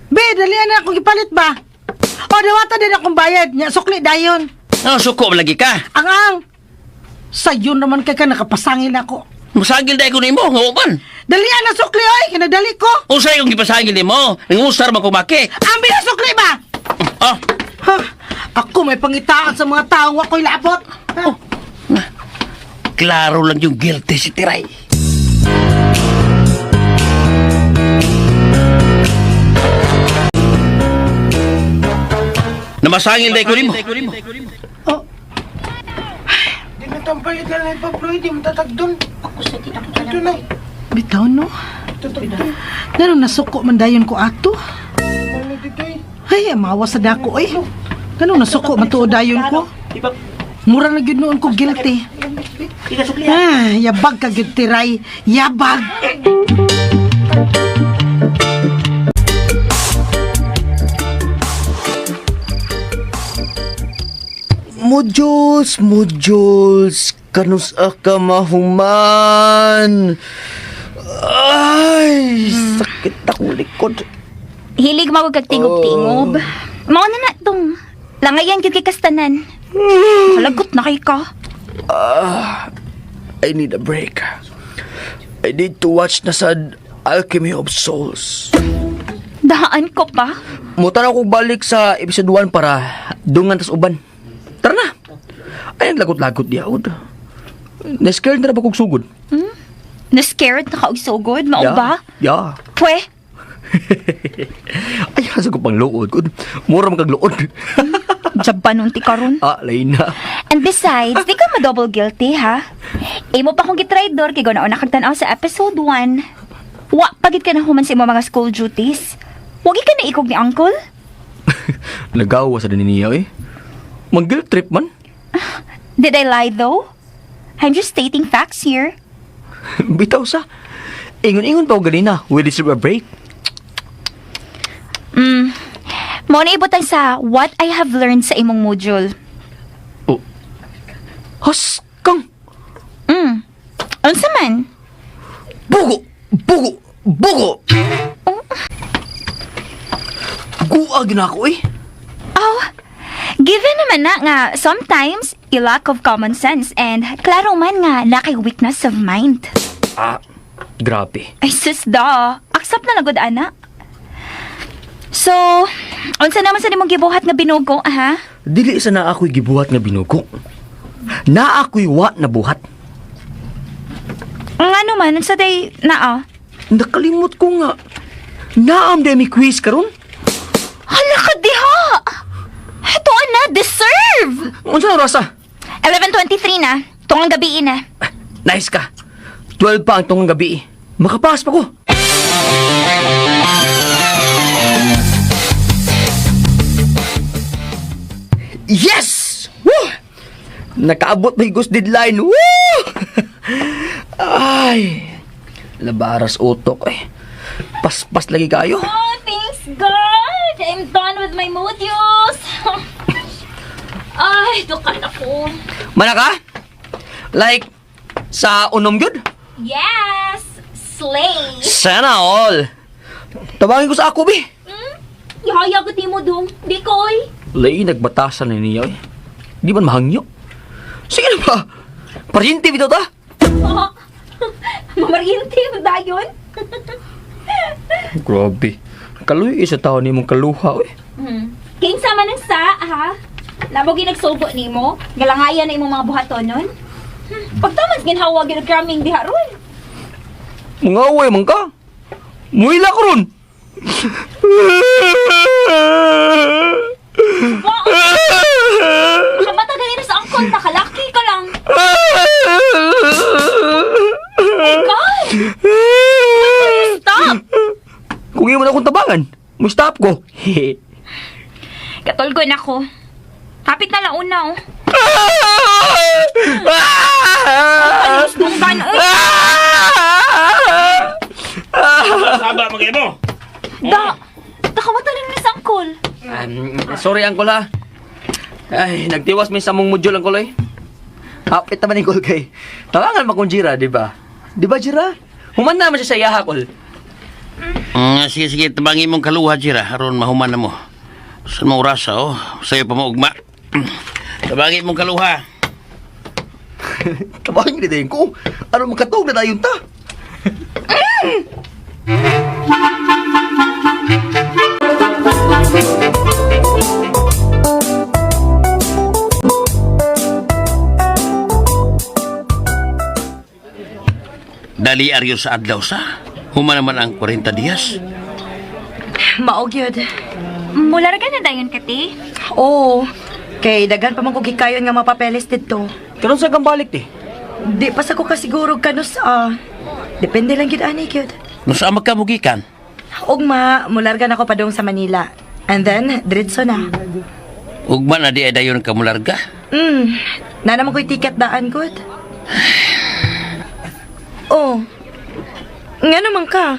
Speaker 5: Be, dali na akong gipalit ba? Oh, diwata din akong bayad. Nya, sukli dayon.
Speaker 3: Ang suko ba lagi ka?
Speaker 5: Ang ang. Sayo naman kay ka nakapasangil ako.
Speaker 3: Masagil dahil ko nimo, nga uban.
Speaker 5: Dali na sukli, oy. Kinadali ko.
Speaker 3: Unsay kong gipasagil nimo? Nangustar man ko Maki.
Speaker 5: Ambi na sukli ba?
Speaker 3: Oh,
Speaker 5: Ha, ako may pangitaan sa mga taong ako'y labot. Ha?
Speaker 3: klaro lang yung guilty si Tiray. Namasangil dahil ko nimo.
Speaker 5: Oh, bitaw no. Nano nasuko man dayon ko ato. Ay, amawa sa dako oy. Ngano nasuko man tuod dayon ko. Mura na gyud noon ko guilty. Ah, yabag ka gyud Tiray. Yabag.
Speaker 4: Modules, modules, kanus ka mahuman. Ay, sakit akong likod.
Speaker 2: Hilig mo kag tingob-tingob. Mao na na tong langayan gyud kay kastanan. Kalagot na kay ka.
Speaker 4: I need a break. I need to watch na sad Alchemy of Souls.
Speaker 2: Daan ko pa.
Speaker 4: Mutanaw ko balik sa episode 1 para dungan tas uban. Tara na. Ay, ang lagot-lagot diya. Ud. Na-scared na ba kong sugod?
Speaker 2: Na-scared na ka og sugod, mao
Speaker 4: Yeah.
Speaker 2: ba?
Speaker 4: Yeah.
Speaker 2: Pwe,
Speaker 4: Ay, asa ko pang luod. Ud. Mura man kag luod.
Speaker 2: jaban ti karon.
Speaker 4: Ah, lain na.
Speaker 2: And besides, di ka ma-double guilty, ha? Imo pa kong gitraidor kay ganaon na kag tan-aw sa episode 1. Wa pagid ka na human sa imong mga school duties. Wagi ka na ikog ni uncle.
Speaker 4: Nagawa sa din niya eh. Mag-guilt trip man.
Speaker 2: Did I lie though? I'm just stating facts here.
Speaker 4: Bitaw sa. Ingon-ingon pa ko ganina. We deserve a break.
Speaker 2: Mao na ibutang sa what I have learned sa imong module.
Speaker 4: Oh. Haskang!
Speaker 2: Unsa man?
Speaker 4: Bugo! Bugo! Bugo! Guag na ako eh.
Speaker 2: Oh, given naman na nga sometimes a lack of common sense and klaro man nga na kay weakness of mind.
Speaker 4: Ah, grabe.
Speaker 2: Ay sus da, accept na lagod ana. So, Unsa naman sa nimong gibuhat nga binugo, ha?
Speaker 4: Dili sa na ako'y gibuhat nga binugo. Na ako'y wa na buhat.
Speaker 2: Ngano man, unsa day naa?
Speaker 4: Nakalimot ko nga. Naam day mi quiz karon.
Speaker 2: Hala ka diha! Ito na, deserve!
Speaker 4: Unsa na rasa?
Speaker 2: 11:23 na. Tungang gabi na.
Speaker 4: Nice ka. 12 pa ang tungong gabi. Makapass pa ko. Yes! Woo! Nakaabot pa higos deadline. Woo! Ay! Labaras utok eh. Paspas lagi kayo.
Speaker 2: Oh, thanks God! I'm done with my modules! Ay, dukan ako.
Speaker 4: Mana ka? Like, sa unom gyud?
Speaker 2: Yes! Slay!
Speaker 4: Sana all. Tabangin ko sa ako, bi.
Speaker 2: Hmm? Ihayag ko mo dong. Di ko, oy.
Speaker 4: Lay, nagbatasan ni niya eh. Di man mahangyo. Sige na ba? Paryente bitaw ta.
Speaker 2: Mamaryente, dayon.
Speaker 4: Grabe. Kaluy isa tao ni mong kaluha eh.
Speaker 2: Kinsa man ang sa, ha? Labo ginagsubo nimo, galangayan na imong mga buhaton nun. Pagtaman ginhawa ginagkraming diha ron.
Speaker 4: Mga away man ka. Muila ko ron.
Speaker 2: Kamata ganina sa angkon, nakalaki ka lang. My God! Stop!
Speaker 4: Kung imo na akong tabangan, mo stop ko.
Speaker 2: Katulgon ako. Kapit na launa, oh. Alis nung oy.
Speaker 3: Saba magay mo.
Speaker 2: Da! Nakamata rin ni sa angkol.
Speaker 4: Sorry, Uncle ha. Ay, nagtiwas mi sa mong module, Uncle eh. Hapit naman ni kay. Tawangan ma kung Jira, di ba? Di ba, Jira? Human naman siya sa iyaha, Kol.
Speaker 3: Sige, sige, tabangin mong kaluha, Jira. Aron mahuman na mo. Saan mo orasa, oh? Sa'yo pa mo ugma. Tabangin mong kaluha.
Speaker 4: Tabangin ni dayon ko. Ano makatog na dayon ta?
Speaker 3: Dali aryo sa adlaw sa. Human naman ang 40 dias.
Speaker 7: Maog yun.
Speaker 2: Mula ra na dayon kati.
Speaker 7: Oo. Kay daghan pa man ko gikayon nga mapapeles didto.
Speaker 4: Karon sa kang balik ti.
Speaker 7: Di pa sa ko kasiguro kanus ah. Depende lang gyud ani gyud.
Speaker 3: No sa magkamugikan.
Speaker 7: Ugma, mularga na ko padung sa Manila. And then, diretso na.
Speaker 3: Ugma na di ay dayon ka mularga.
Speaker 7: Na naman ko'y ticket daan, good. Oh. Nga naman ka.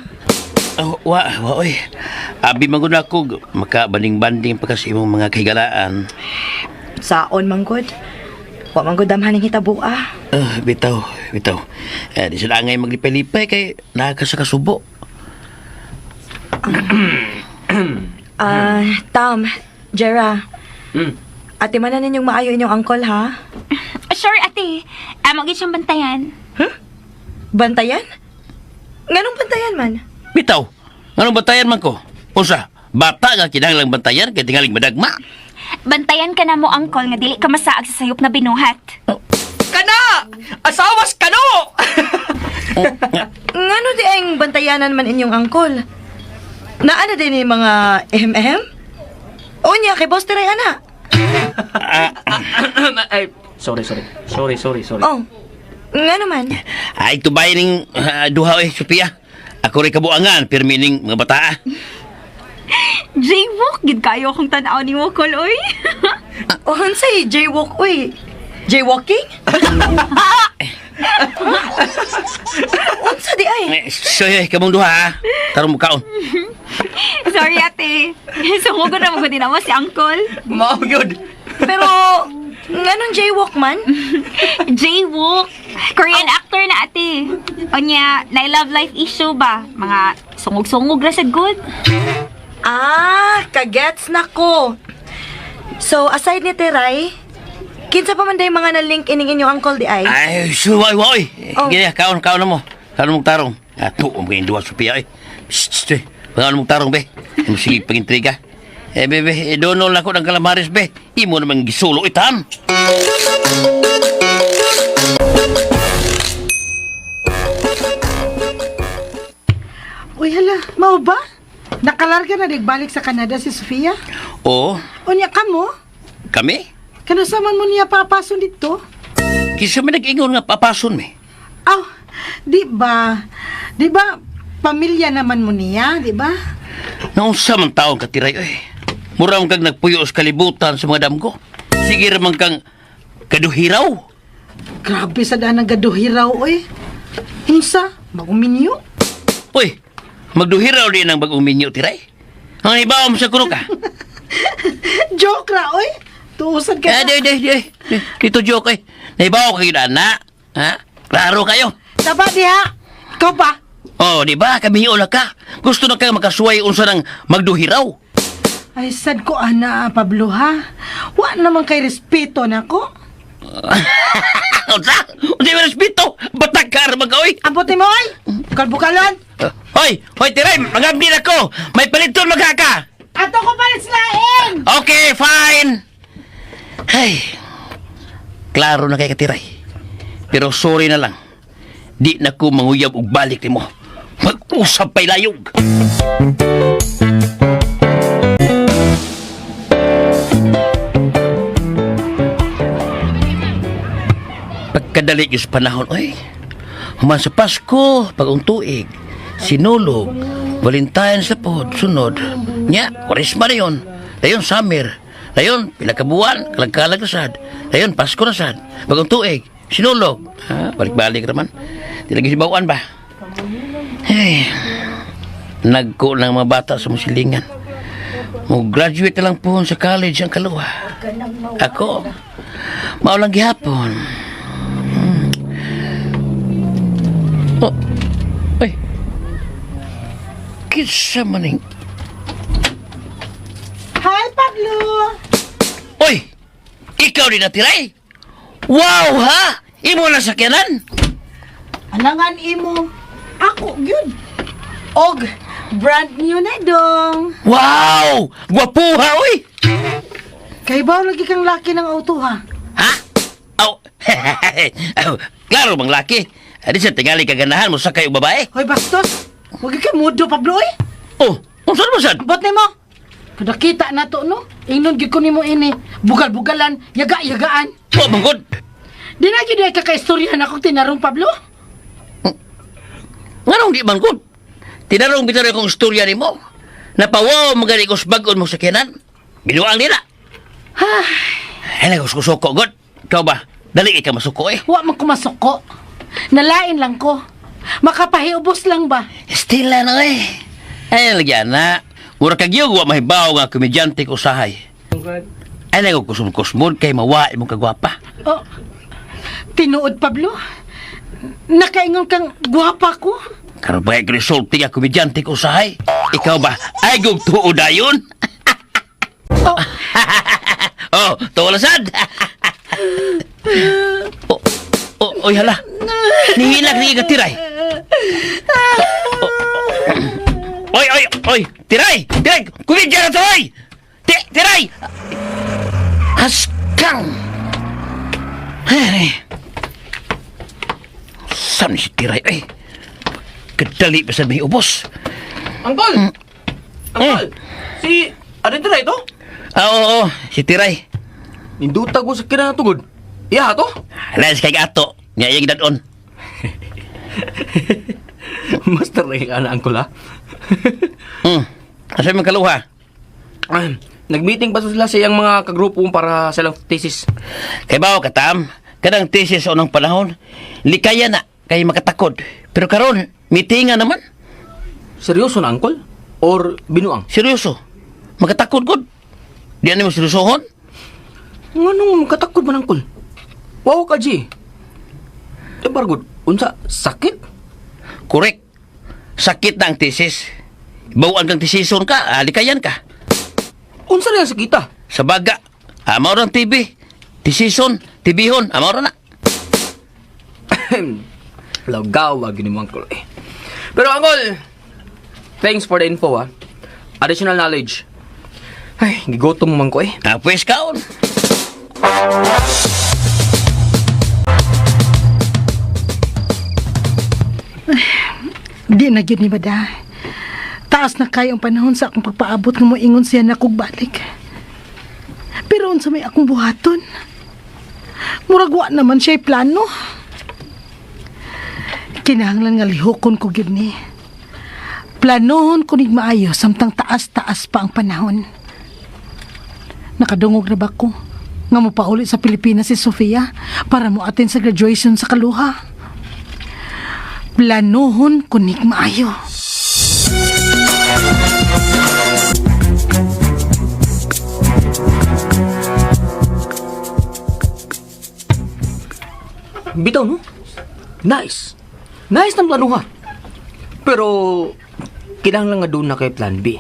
Speaker 3: Oh, wa, wa, oy. Abi man gud ako makabaning-banding pa kasi imong mga kahigalaan.
Speaker 7: Saon man good. Wa man gud damhan ning hitabo ah.
Speaker 3: Bitaw, bitaw. Eh, di sila angay maglipay-lipay kay naa ka sa kasubo.
Speaker 7: Ah, Tam, Jera. Ate man na ninyong maayo inyong angkol ha.
Speaker 2: Sure, ate. Amo gid siyang bantayan.
Speaker 7: Bantayan? Nganong bantayan man?
Speaker 3: Bitaw. Nganong bantayan man ko? Unsa? Bata nga kinahanglang bantayan kay tingaling madagma.
Speaker 2: Bantayan ka na mo, angkol, nga dili ka masaag sa sayop na binuhat.
Speaker 4: Kana! Asawas kano!
Speaker 7: Ngano di ang bantayanan man inyong angkol? Naa na din yung mga MM? Unya, kay Boss Teray, ana.
Speaker 4: Ay, sorry, sorry. Sorry, sorry, sorry.
Speaker 7: Oh, ngano man?
Speaker 3: Ay tubay ning duha oy, Sophia. Ako rin kabuangan, pirmi ning mga bataa.
Speaker 2: Jaywalk, gid kayo akong tan-aw ni mo, kol, oy.
Speaker 7: Oh, unsay jaywalk, uy. Jaywalking? Unsa di ay?
Speaker 3: Eh, Soy, kamong duha ha. Tarong mo kaon.
Speaker 2: Sorry, ate. Sumugo na mo din mo si angkol.
Speaker 4: Mao gyud.
Speaker 7: Pero, nganong jaywalk man?
Speaker 2: Jaywalk. Korean actor na, ate. Onya, na love life issue ba? Mga sungog-sungog ra sa good.
Speaker 7: Ah, kagets na ko. So, aside ni Teray, kinsa pa man day mga na-link ining inyong angkol di ay?
Speaker 3: Ay, suway, woy.
Speaker 7: Oh.
Speaker 3: Gini, kaon, kaon na mo. Kaon mong tarong. Ato, ang mga duha, Sophia, eh. Shh, shh, eh. Pangaon mong tarong, be. Ang sige, pangintriga. Eh, bebe, idunol na ko ng calamares, be. Imo namang gisulo itam.
Speaker 5: Uy, hala, mao ba? Nakalarga na balik sa Canada si Sofia?
Speaker 3: Oo,
Speaker 5: Unya ka mo?
Speaker 3: kami?
Speaker 5: Kanasa man mo niya papason dito?
Speaker 3: Kisa may nag-ingon nga papason, me.
Speaker 5: Aw, di ba? Di ba, pamilya naman mo niya, di ba?
Speaker 3: Naunsa man taong katiray, oy. Mura man kang nagpuyo sa kalibutan sa mga damgo. Sige raman kang kaduhiraw.
Speaker 5: Grabe sa daan ng gaduhiraw, oy. Unsa? Bagong minyo?
Speaker 3: Uy, magduhiraw din ang bagong minyo, tiray. Ang ibaw mo sa kuno ka.
Speaker 5: Joke ra, oy. Tuusan ka
Speaker 3: Eh,
Speaker 5: na.
Speaker 3: di, di, di. Di, Dito joke, eh. Naibaw kayo na, ha? Klaro kayo.
Speaker 5: Taba diha. Ikaw pa.
Speaker 3: Oh, di ba? Kami na ka. Gusto na ka makasuway unsa ng magduhiraw.
Speaker 5: Ay, sad ko, ana, Pablo, ha? Wa naman kay respeto nako.
Speaker 3: Unsa? Unsa yung respeto? Batakar mag oy.
Speaker 5: Ambot mo, oy. Kalbukalon.
Speaker 3: Hoy, hoy tiray, magabdil ako. May paliton magkaka.
Speaker 5: Ato ko palit lain.
Speaker 3: Okay, fine. Ay. Klaro na kay katiray. Pero sorry na lang. Di na ko manguyab og balik nimo. Mag-usap pa'y layog. Pagkadali yung sa panahon, oy. Human sa Pasko, pag tuig, sinulog, Valentine's sa pod, sunod. Nya, Kwaresma na yun. Dayon, summer. Dayon, pila ka buwan, kalagkalag na sad. Dayon, Pasko na sad. Bagong tuig, sinulog. Ha, balik-balik naman. Di lagi sibawaan ba? Hey, nagko ng mga bata sa musilingan. Mo graduate na lang po sa college ang kaluwa. Ako, maulang gihapon. Oh, ay. Kinsa maning.
Speaker 5: Hi, Pablo.
Speaker 3: Oy! Ikaw din natiray? Wow, ha? Imo na sakyanan?
Speaker 5: Alangan imo. Ako, gyud. Og, brand new na dong.
Speaker 3: Wow! Gwapuha, oy!
Speaker 5: Kay ba lagi kang laki ng auto, ha?
Speaker 3: Ha? Aw, Aw, klaro bang laki? Adi sa tingali kaganahan mo sa kayo babae.
Speaker 5: Hoy, bastos. Huwag kay mudo, Pablo, oy.
Speaker 3: Oh, unsa mo sad?
Speaker 5: Ambot nimo. Kada kita na to, no? Ingnon gyud ko nimo ini. Bugal-bugalan, yaga-yagaan.
Speaker 3: Wa man gud.
Speaker 5: Di na gyud ay kakaistorya na akong tinarong, Pablo.
Speaker 3: Nganong di man gud? Tinarong bitaw akong istorya nimo. Napawaw magani ko sa bag-on mo sakyanan. Binuang nila. Ay, nagkusuko, god. Ikaw ba? Dali ka masuko eh.
Speaker 5: Wa man ko masuko. Nalain lang ko. Makapahiubos lang ba?
Speaker 3: Still na eh. Ay, lagyan na. Mura kag yug, wa mahibaw nga komedyante ko usahay. Ay, nagkusum-kusmod kay mawa imong kagwapa.
Speaker 5: Oh, tinuod, Pablo. Nakaingon kang gwapa ko.
Speaker 3: Karon ba kay resulti nga komedyante ko usahay? Ikaw ba? Ay, gug tuo dayon.
Speaker 5: Oh,
Speaker 3: Oh, tuo na sad. Oh, oh, oy hala. Nihilak ni ka tiray. Oh, Oy, oy, oy, tiray, tiray, komedya na to, oy! Tiray! Haskang! Ay, saan si tiray, ay? Kadali pa sa may ubos.
Speaker 4: Uncle! Uncle! Si... Ano tira ito?
Speaker 3: Ah, oo, oo, si tiray.
Speaker 4: Nindutag ko sa kina tugod. Iya to?
Speaker 3: Alas kay gato, nga iyang dadon.
Speaker 4: Master na ka na, Uncle, ha?
Speaker 3: Asa man kaluha?
Speaker 4: Ah, Nag-meeting pa sila sa iyang mga kagrupo para sa ilang thesis.
Speaker 3: Kay bawo katam, kanang thesis sa unang panahon, likaya na kay makatakod. Pero karon, meetinga naman.
Speaker 4: Seryoso na, Uncle? Or binuang?
Speaker 3: Seryoso. Makatakod gud. Di ani mo seryosohon?
Speaker 4: Nganong katakod man, Uncle? Wow ka, G. Eh, bargod, unsa, sakit?
Speaker 3: Correct. Sakit na ang thesis. Bawaan kang tesison ka, likayan ka.
Speaker 4: Unsa na yung sakita?
Speaker 3: Sa baga, amaw ng TV. Tesison, TVhon, amaw ra na.
Speaker 4: Lagawa, gini mo, Uncle. Eh. Pero, Uncle, thanks for the info, ah. Additional knowledge. Ay, gigutom man ko eh.
Speaker 3: Ah, pwes kaon.
Speaker 5: Di na gyud ni Bada. Taas na kayo ang panahon sa akong pagpaabot nga moingon siya na kog balik. Pero unsa may akong buhaton? Murag wa naman siya plano. Kinahanglan nga lihokon ko gyud ni. Planohon ko nig maayo samtang taas-taas pa ang panahon. Nakadungog na ba ko nga mopauli sa Pilipinas si Sofia para mo atin sa graduation sa Kaluha? Planohon ko nig maayo.
Speaker 4: Bitaw, no? Nice. Nice ng plano ha. Pero, kinahanglan nga doon na kay plan B.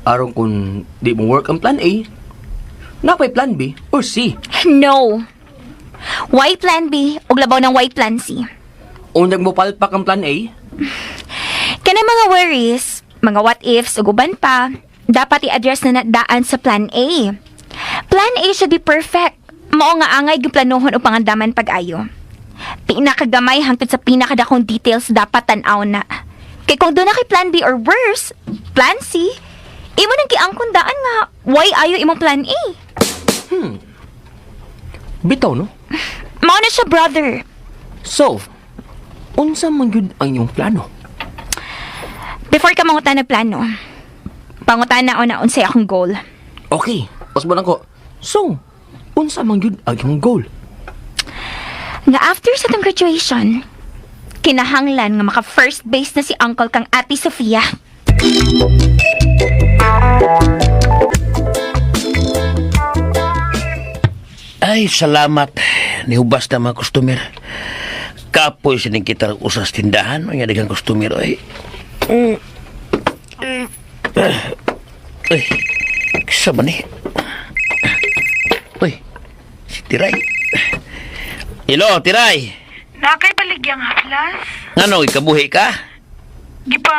Speaker 4: Aron kung di mo work ang plan A, napay plan B or C.
Speaker 2: No. Why plan B ug labaw ng why plan C?
Speaker 4: Unyag mo palpak ang plan A,
Speaker 2: Kana mga worries, mga what ifs ug uban pa, dapat i-address na daan sa plan A. Plan A should be perfect. Mao nga angay giplanohon o pangandaman pag-ayo. Pinakagamay hangtod sa pinakadakong details dapat tan-aw na. Kay kung doon na kay plan B or worse, plan C, imo nang giangkon daan nga why ayo imong plan A?
Speaker 4: Bitaw, no?
Speaker 2: Mao na siya, brother.
Speaker 4: So, unsa man gyud ang iyong plano?
Speaker 2: Before ka mangutan ng plano, pangutan na una unsay akong goal.
Speaker 4: Okay, pasbon ako. So, unsa man gyud ang iyong goal?
Speaker 2: Nga after sa tong graduation, kinahanglan nga maka first base na si uncle kang Ate Sofia.
Speaker 3: Ay, salamat. Nihubas na mga customer. Kapoy sining kita usas tindahan. Mga daghang customer, ay. Ay, kisa ba ni? Uy, si Tiray. Hello, Tiray.
Speaker 5: Nakay baligyang haplas.
Speaker 3: Ngano, ikabuhi ka?
Speaker 5: Gipa,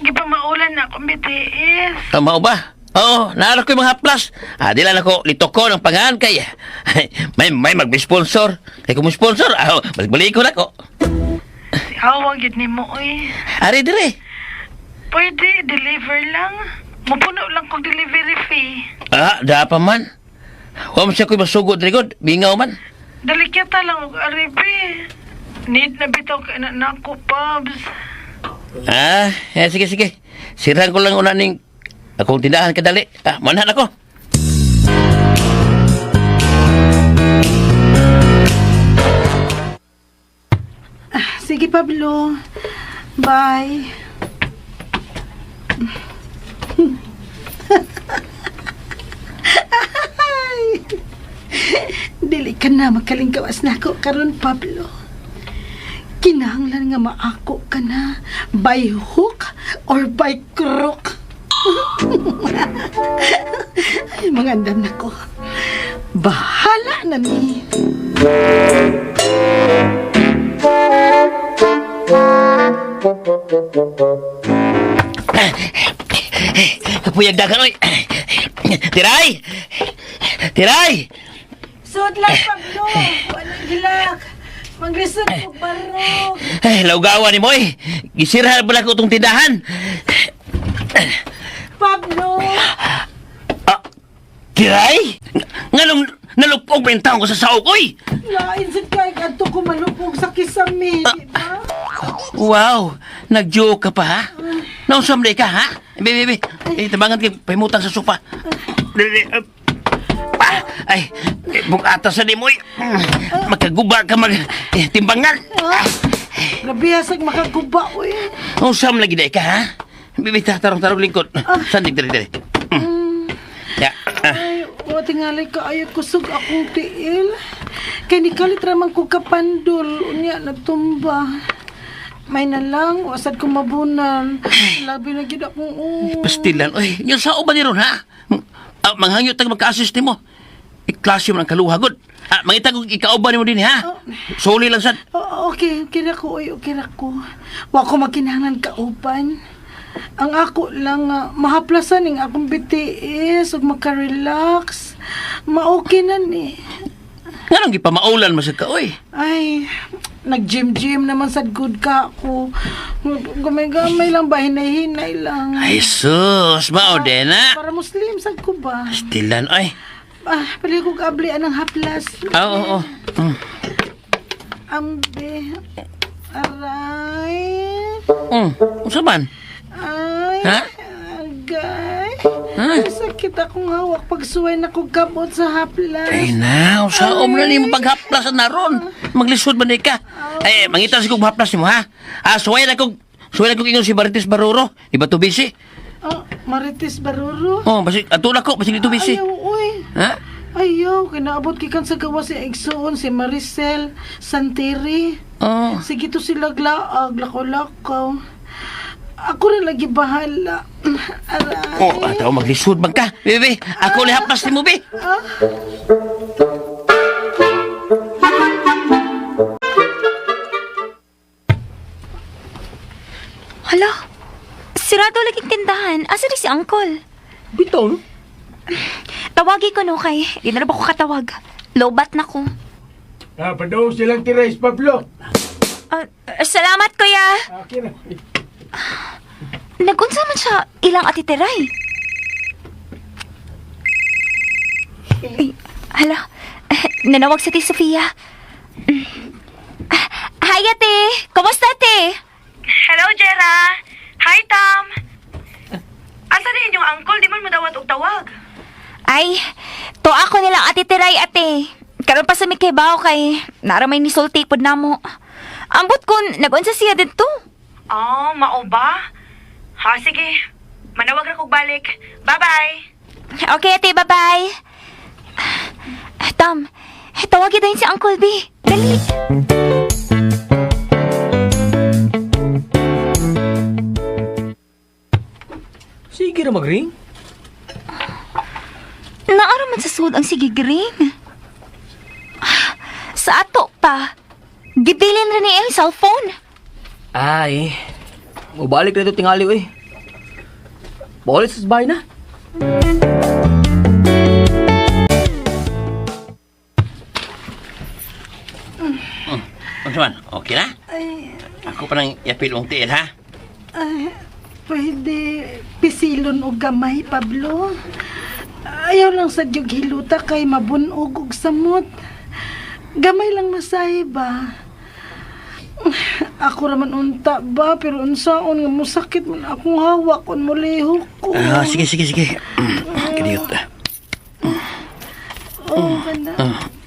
Speaker 5: gipa maulan na akong BTS.
Speaker 3: Tama ba? Oo, naarap ko yung mga haplas. Ah, di lang ako, lito ko ng pangahan kay may mag-sponsor. Kay kung sponsor, ah, balik-balik ko na ko.
Speaker 5: Awag yun ni mo, oy.
Speaker 3: Ari dire.
Speaker 5: Pwede, deliver lang. Mupuno lang kong delivery fee.
Speaker 3: Ah, da pa man. Huwag mo siya ko'y masugod, Rigod. Bingaw man.
Speaker 5: Dalikyata lang og aribi. Need na bitaw kay na nako, Pabs.
Speaker 3: Ah, eh, sige, sige. Sirahan ko lang una ning akong tindahan kadali. Ah, manahan ako.
Speaker 5: Sige, Pablo. Bye. Dili ka na makalingkawas na ako karon, Pablo. Kinahanglan nga maako ka na by hook or by crook. Ay, mga andam na ko. Bahala na ni.
Speaker 3: Kapuyag dagan, oy. Tiray! Tiray!
Speaker 5: Sud lang, Pablo. Walang gilak. Manglisod ko barog.
Speaker 3: Eh, laugawan ni mo, eh. Gisirahan pala ko itong tindahan.
Speaker 5: Pablo!
Speaker 3: Ah, Tiray? Nganong nalupog ba yung taong ko sa saog, oy?
Speaker 5: Lain sad kay kadto ko malupog sa kisame, di ba?
Speaker 3: Wow, nag-joke ka pa, ha? Nausam ka, ha? Be, be, be. Eh, tabangan kay pahimutang sa sopa. Dili, dili. Ah, ay, eh, bukata sa ni mo, eh. Makaguba ka mag eh, timbangan.
Speaker 5: Ah, Grabe hasag makaguba oy.
Speaker 3: Usam lagi day ka, ha? Bibi, tarong-tarong lingkod. Sandig, dali, dali. Ya, ah.
Speaker 5: Ay, o tingalay ka ayo kusog akong tiil. Kay nikalit ra man ko kapandol, unya natumba. May na lang, wasad ko mabunan. Labi na gid akong ulo.
Speaker 3: Pastilan, oy. Yung sao ba ni ron, ha? Ah, manghangyo tag magka-assist nimo. Iklase mo ng kaluha, good. Ah, mangita kong ikauban nimo din, ha? Suli lang sad.
Speaker 5: Oo, okay, okay na ko, oy, okay na ko. Wa ko magkinahanglan kauban. Ang ako lang mahaplasan ning akong BTS ug maka-relax. Ma-okay na ni.
Speaker 3: Nganong gipamaulan man sad ka, oy?
Speaker 5: Ay, nag-gym-gym naman sad good ka ako. Gamay-gamay lang ba, hinay-hinay lang.
Speaker 3: Ay sus, mao din na.
Speaker 5: Para Muslim sad ko ba?
Speaker 3: Stilan, oy.
Speaker 5: Ah, pali ko kaabli anang haplas.
Speaker 3: Ah, oo, oo.
Speaker 5: Ambe. Aray.
Speaker 3: Unsa man?
Speaker 5: Ay.
Speaker 3: Ha?
Speaker 5: Agay.
Speaker 3: Ha?
Speaker 5: Ay, sakit akong hawak pagsuway na kong kamot sa haplas.
Speaker 3: Ay na, usaom na nimo paghaplas na ron. Maglisod man di ka. Ay, mangita sa kong haplas nimo ha. Ah, suway na kong ingon si Marites Baruro. Di ba to busy?
Speaker 5: Oh, Marites Baruro.
Speaker 3: Oh, basig ato na ko, basig dito busy.
Speaker 5: Ayaw, uy.
Speaker 3: Ha?
Speaker 5: Ayaw, kinaabot kikan sa gawa si Igsoon, si Maricel, Santiri.
Speaker 3: Oh.
Speaker 5: Sige to sila glaag, lakaw-lakaw. Ako rin lagi bahala. Aray.
Speaker 3: Oh, ataw maglisod man ka. Bebe, ako ni haplas nimo be.
Speaker 2: Hala, sirado laging tindahan. Asa di si Uncle?
Speaker 4: Bitaw, no?
Speaker 2: Tawagi ko no kay. Di na ba ko katawag? Lobat na ko.
Speaker 6: Ah, padaw silang tirays, Pablo.
Speaker 2: Ah, salamat, kuya.
Speaker 6: Okay na.
Speaker 2: Nagunsa man siya ilang atitiray. Ay, hala, nanawag sa ti Sofia. Ah, hi, ate. Kumusta, ate?
Speaker 7: Hello, Jera. Hi, Tom. Asa na inyong uncle? Di man madawat og tawag.
Speaker 2: Ay, to ako nilang atitiray, ate. Karon pa sa mikibaw kay naramay ni sulti pod namo. Ambot kun nagunsa siya didto.
Speaker 7: Oh, mao ba? Ha, sige. Manawag ra kog balik. Bye-bye.
Speaker 2: Okay, ate, bye-bye. Ah, Tom, tawagin din si Uncle B. Dali.
Speaker 4: Sige ra magring.
Speaker 2: Naara man sa sud ang sige gring. Ah, sa ato pa. Gibilin ra ni ang cellphone.
Speaker 4: Ay, mubalik na ito tingali, eh. Balik sa bahay na.
Speaker 3: Unsa man? Okay na?
Speaker 5: Ay,
Speaker 3: Ako pa nang yapil mong tiil ha.
Speaker 5: ay, pwede pisilon og gamay, Pablo. Ayaw lang sa dyug hiluta kay mabunog og samot. Gamay lang masahe ba? Ako raman unta ba, pero unsaon nga musakit man akong hawak kon mulihok ko.
Speaker 3: Ah, sige sige sige. Kaniyot.
Speaker 5: Oh, kana.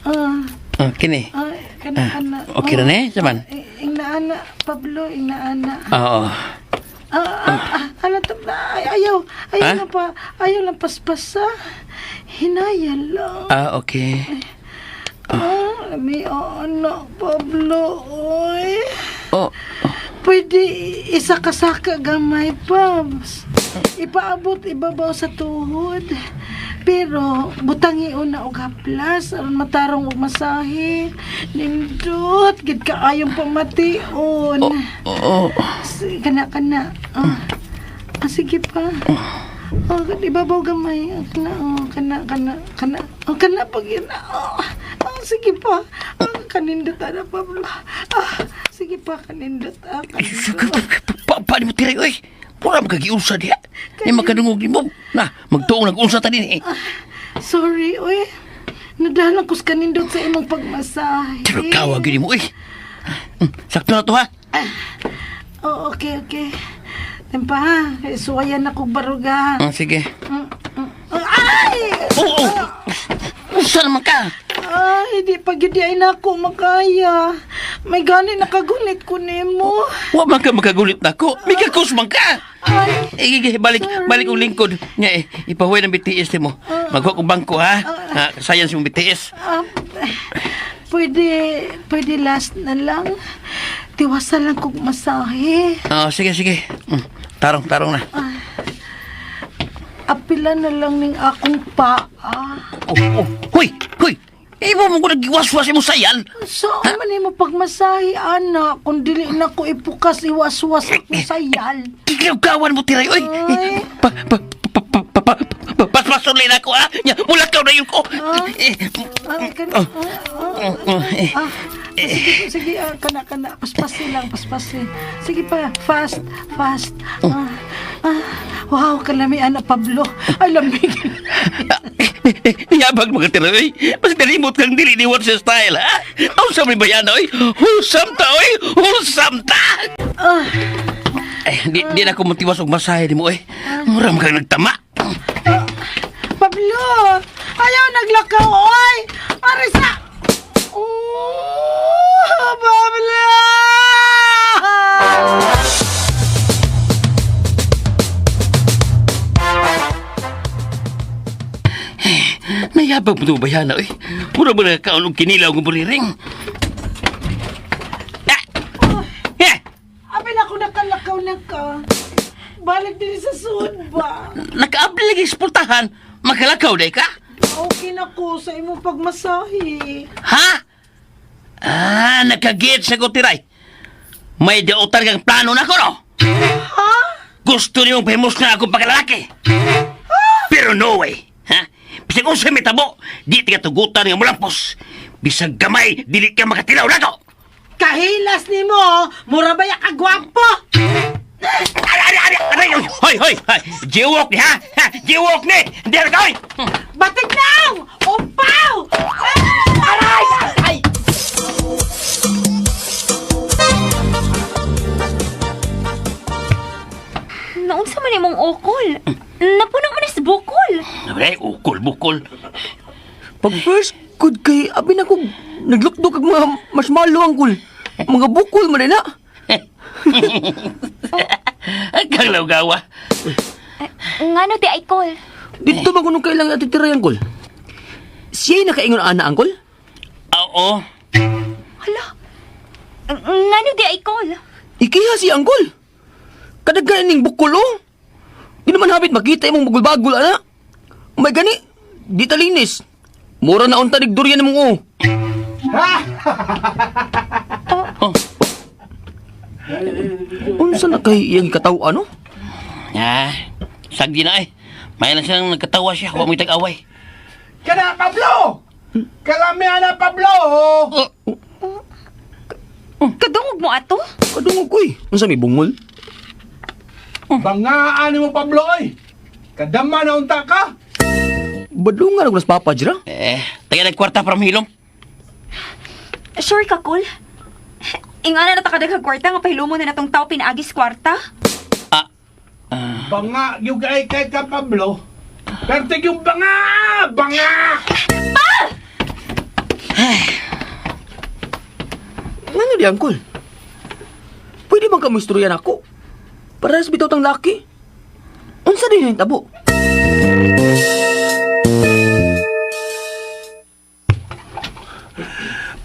Speaker 5: Ah,
Speaker 3: Ah, kini.
Speaker 5: ay, kana kana.
Speaker 3: Okay ra ni, saman.
Speaker 5: Ingnaana, Pablo, ingnaana.
Speaker 3: Oo.
Speaker 5: Ah, ah, ah, ano to? Ay, ayaw, ayaw
Speaker 3: Ha?
Speaker 5: lang pa, ayaw lang paspasa. Hinaya lang.
Speaker 3: Ah, okay.
Speaker 5: Ah, may ano, Pablo, oy.
Speaker 3: Oh,
Speaker 5: Pwede isa-kasaka gamay, Pabs. Ipaabot, ibabaw sa tuhod. Pero, butangi una og haplas, aron matarong og masahe. Nindot, gid kaayong pamation.
Speaker 3: oh, oh.
Speaker 5: Kana, kana. Ah, ah, sige pa. Oh, ibabaw gamay. Ah, kana, oh, kana, kana, kana. Oh, kana pag yun. Oh, ah, sige pa. Ah, kanindot ana, Pablo. Ah, sige pa, kanindot. Ah, kanindot.
Speaker 3: Pa, paano mo tiray, oy? Pura makagiunsa diha. Ni makadungog ni mo. Na, magtuong nag-unsa ta din eh.
Speaker 5: Sorry, oy. Nadalang kus kanindot sa imong pagmasahe.
Speaker 3: Pero kawa gini mo, oy. Sakto na to ha.
Speaker 5: Oh, okay, okay. Tempa ha. Kay Suwayan na kog baruga.
Speaker 3: Sige.
Speaker 5: Ay!
Speaker 3: Oo. Oh, Unsa naman ka?
Speaker 5: Ay, di pa gyud ay nako makaya. May gani nakagunit ko nimo.
Speaker 3: Wa man ka makagulit nako. May kakus man ka.
Speaker 5: Ay,
Speaker 3: Eh, eh, balik, balik og lingkod. Nya eh, ipahuway ng BTS nimo. Maghuwa kong bangko ha. Ha, sayang sa imong BTS.
Speaker 5: ah, pwede, pwede last na lang. Tiwasan lang kog masahe.
Speaker 3: Oh, sige, sige. Tarong, tarong na.
Speaker 5: Apila na lang ning akong paa.
Speaker 3: Oh, oh. Hoy, hoy. Ibo mo ko nagiwaswas imo sayal.
Speaker 5: Saan man nimo pagmasahe, ana, kung dili na ko ipukas iwaswas ako sayal.
Speaker 3: Gigawgawan mo tiray, oy.
Speaker 5: Ay.
Speaker 3: Pa, pa, pa, pa, pa, pa, pa, paspason na ako, ha? Nya, mulakaw na yun ko. Eh,
Speaker 5: Ah, kan, ah, ah,
Speaker 3: oh, eh.
Speaker 5: ah, sige, sige, ah, kana, kana, paspasi lang, paspasi. Sige pa, fast, fast. Ah, ah, wow, kalami, ana, Pablo. Ay, lamig.
Speaker 3: Yabag mga tiray, oy. Mas nalimot kang dili ni sa style, ha? Aw sa may bayan, oy. Husam ta, oy. Husam ta! Eh, di na ko matiwas og masahe nimo, oy. Mura man kang nagtama.
Speaker 5: Pablo, ayaw naglakaw, oy! Arisa! Oh, Pablo!
Speaker 3: Nayabag mo ito bayan, oy. Mura ba nagkaon og kinilaw ng buriring? Ah! Eh!
Speaker 5: Abi na ako nakalakaw na ka. Balik din sa sud ba?
Speaker 3: Nakaabli lagi sa pultahan, makalakaw day ka?
Speaker 5: Okay na ko sa imong pagmasahe.
Speaker 3: Ha? Ah, nakagit sa ko tiray. May dautan kang plano na ko, no?
Speaker 5: Ha?
Speaker 3: Gusto niyong pahimos na akong pagkalalaki. Pero no way. Ha? Bisag unsa may tabo, di ti katugutan nga mulampos. Bisag gamay, dili ka makatilaw na ko.
Speaker 5: Kahilas nimo, mura ba ya kagwapo?
Speaker 3: Aray, aray, aray, aray, oy, hoy, hoy, hoy, jiwok ni, ha? Ha? Jiwok ni! Hindi na ka, hoy!
Speaker 5: Batig now! Upaw!
Speaker 3: Aray! Ay!
Speaker 2: Naunsa man imong ukol? Napuno man is bukol.
Speaker 3: Aray, ukol, bukol.
Speaker 4: Pag first good kay abi na ko naglukdok kag mga marshmallow angkol. Mga bukol man na.
Speaker 3: Ang kang gawa.
Speaker 2: Ngano di ay kol?
Speaker 4: Dito ba kuno kailang atitiray angkol? Siya'y nakaingon ana angkol?
Speaker 3: Oo.
Speaker 2: Hala. Ngano di ay kol?
Speaker 4: Ikiha si angkol. Kadaghan ning bukol oh. Di naman habit makita imong bagol-bagol ana. May gani, di talinis. Mura na unta nig durian imong oh.
Speaker 3: Oh.
Speaker 4: Unsa na kay iyang kataw ano?
Speaker 3: Ah, sagdi na eh. May lang siyang nagkatawa siya. Huwag mo'y tag-away.
Speaker 6: Kana Pablo! Kalami ana Pablo!
Speaker 2: Kadungog mo ato?
Speaker 4: Kadungog ko eh. Unsa may bungol?
Speaker 6: Bangaan mo Pablo oy. Kadama na unta ka.
Speaker 4: Badlungan ako nas papa jira.
Speaker 3: Eh, taga nagkwarta para mahilom.
Speaker 2: Sure ka, Kol? Ingana na ta kadaghag kwarta nga pahilumo na natong tao pinaagis kwarta?
Speaker 3: Ah,
Speaker 6: Banga yung kay kay ka Pablo. Pertig yung banga! Banga!
Speaker 4: Ngano di angkol? Pwede bang kamusturyan ako? Para sa bitaw tang laki. Unsa din yung tabo?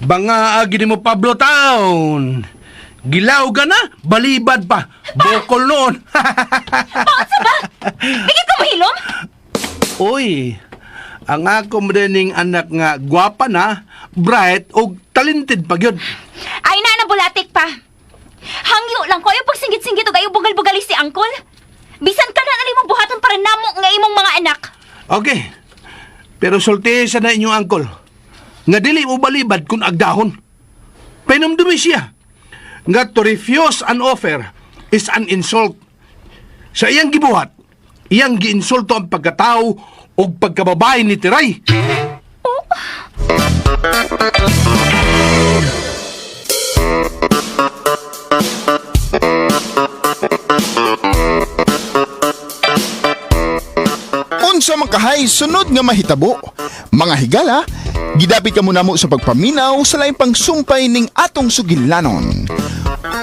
Speaker 6: Banga gini mo Pablo taon. Gilaw ka na, balibad pa. Bukol noon.
Speaker 2: Bigit ka mahilom?
Speaker 6: Uy, ang ako mo ning anak nga gwapa na, bright og talented pa gyud.
Speaker 2: Ay na na bulatik pa. Hangyo lang ko ayaw pagsingit-singit og ayaw bugal-bugali si angkol. Bisan ka na na imong buhaton para namo nga imong mga anak.
Speaker 6: Okay. Pero sulti sa na inyong angkol. Nga dili mo balibad kung agdahon. Painumdumi siya. Nga to refuse an offer is an insult. Sa iyang gibuhat, iyang giinsulto ang pagkatao o pagkababae ni Tiray.
Speaker 1: Unsa man kahay sunod nga mahitabo? Mga higala, gidapit ka muna mo sa pagpaminaw sa laing pangsumpay ning atong sugilanon.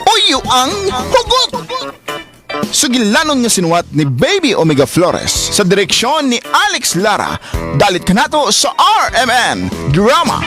Speaker 1: Uyo ang hugot! Sugilanon nga sinuwat ni Baby Omega Flores sa direksyon ni Alex Lara. Dalit kanato sa RMN Drama.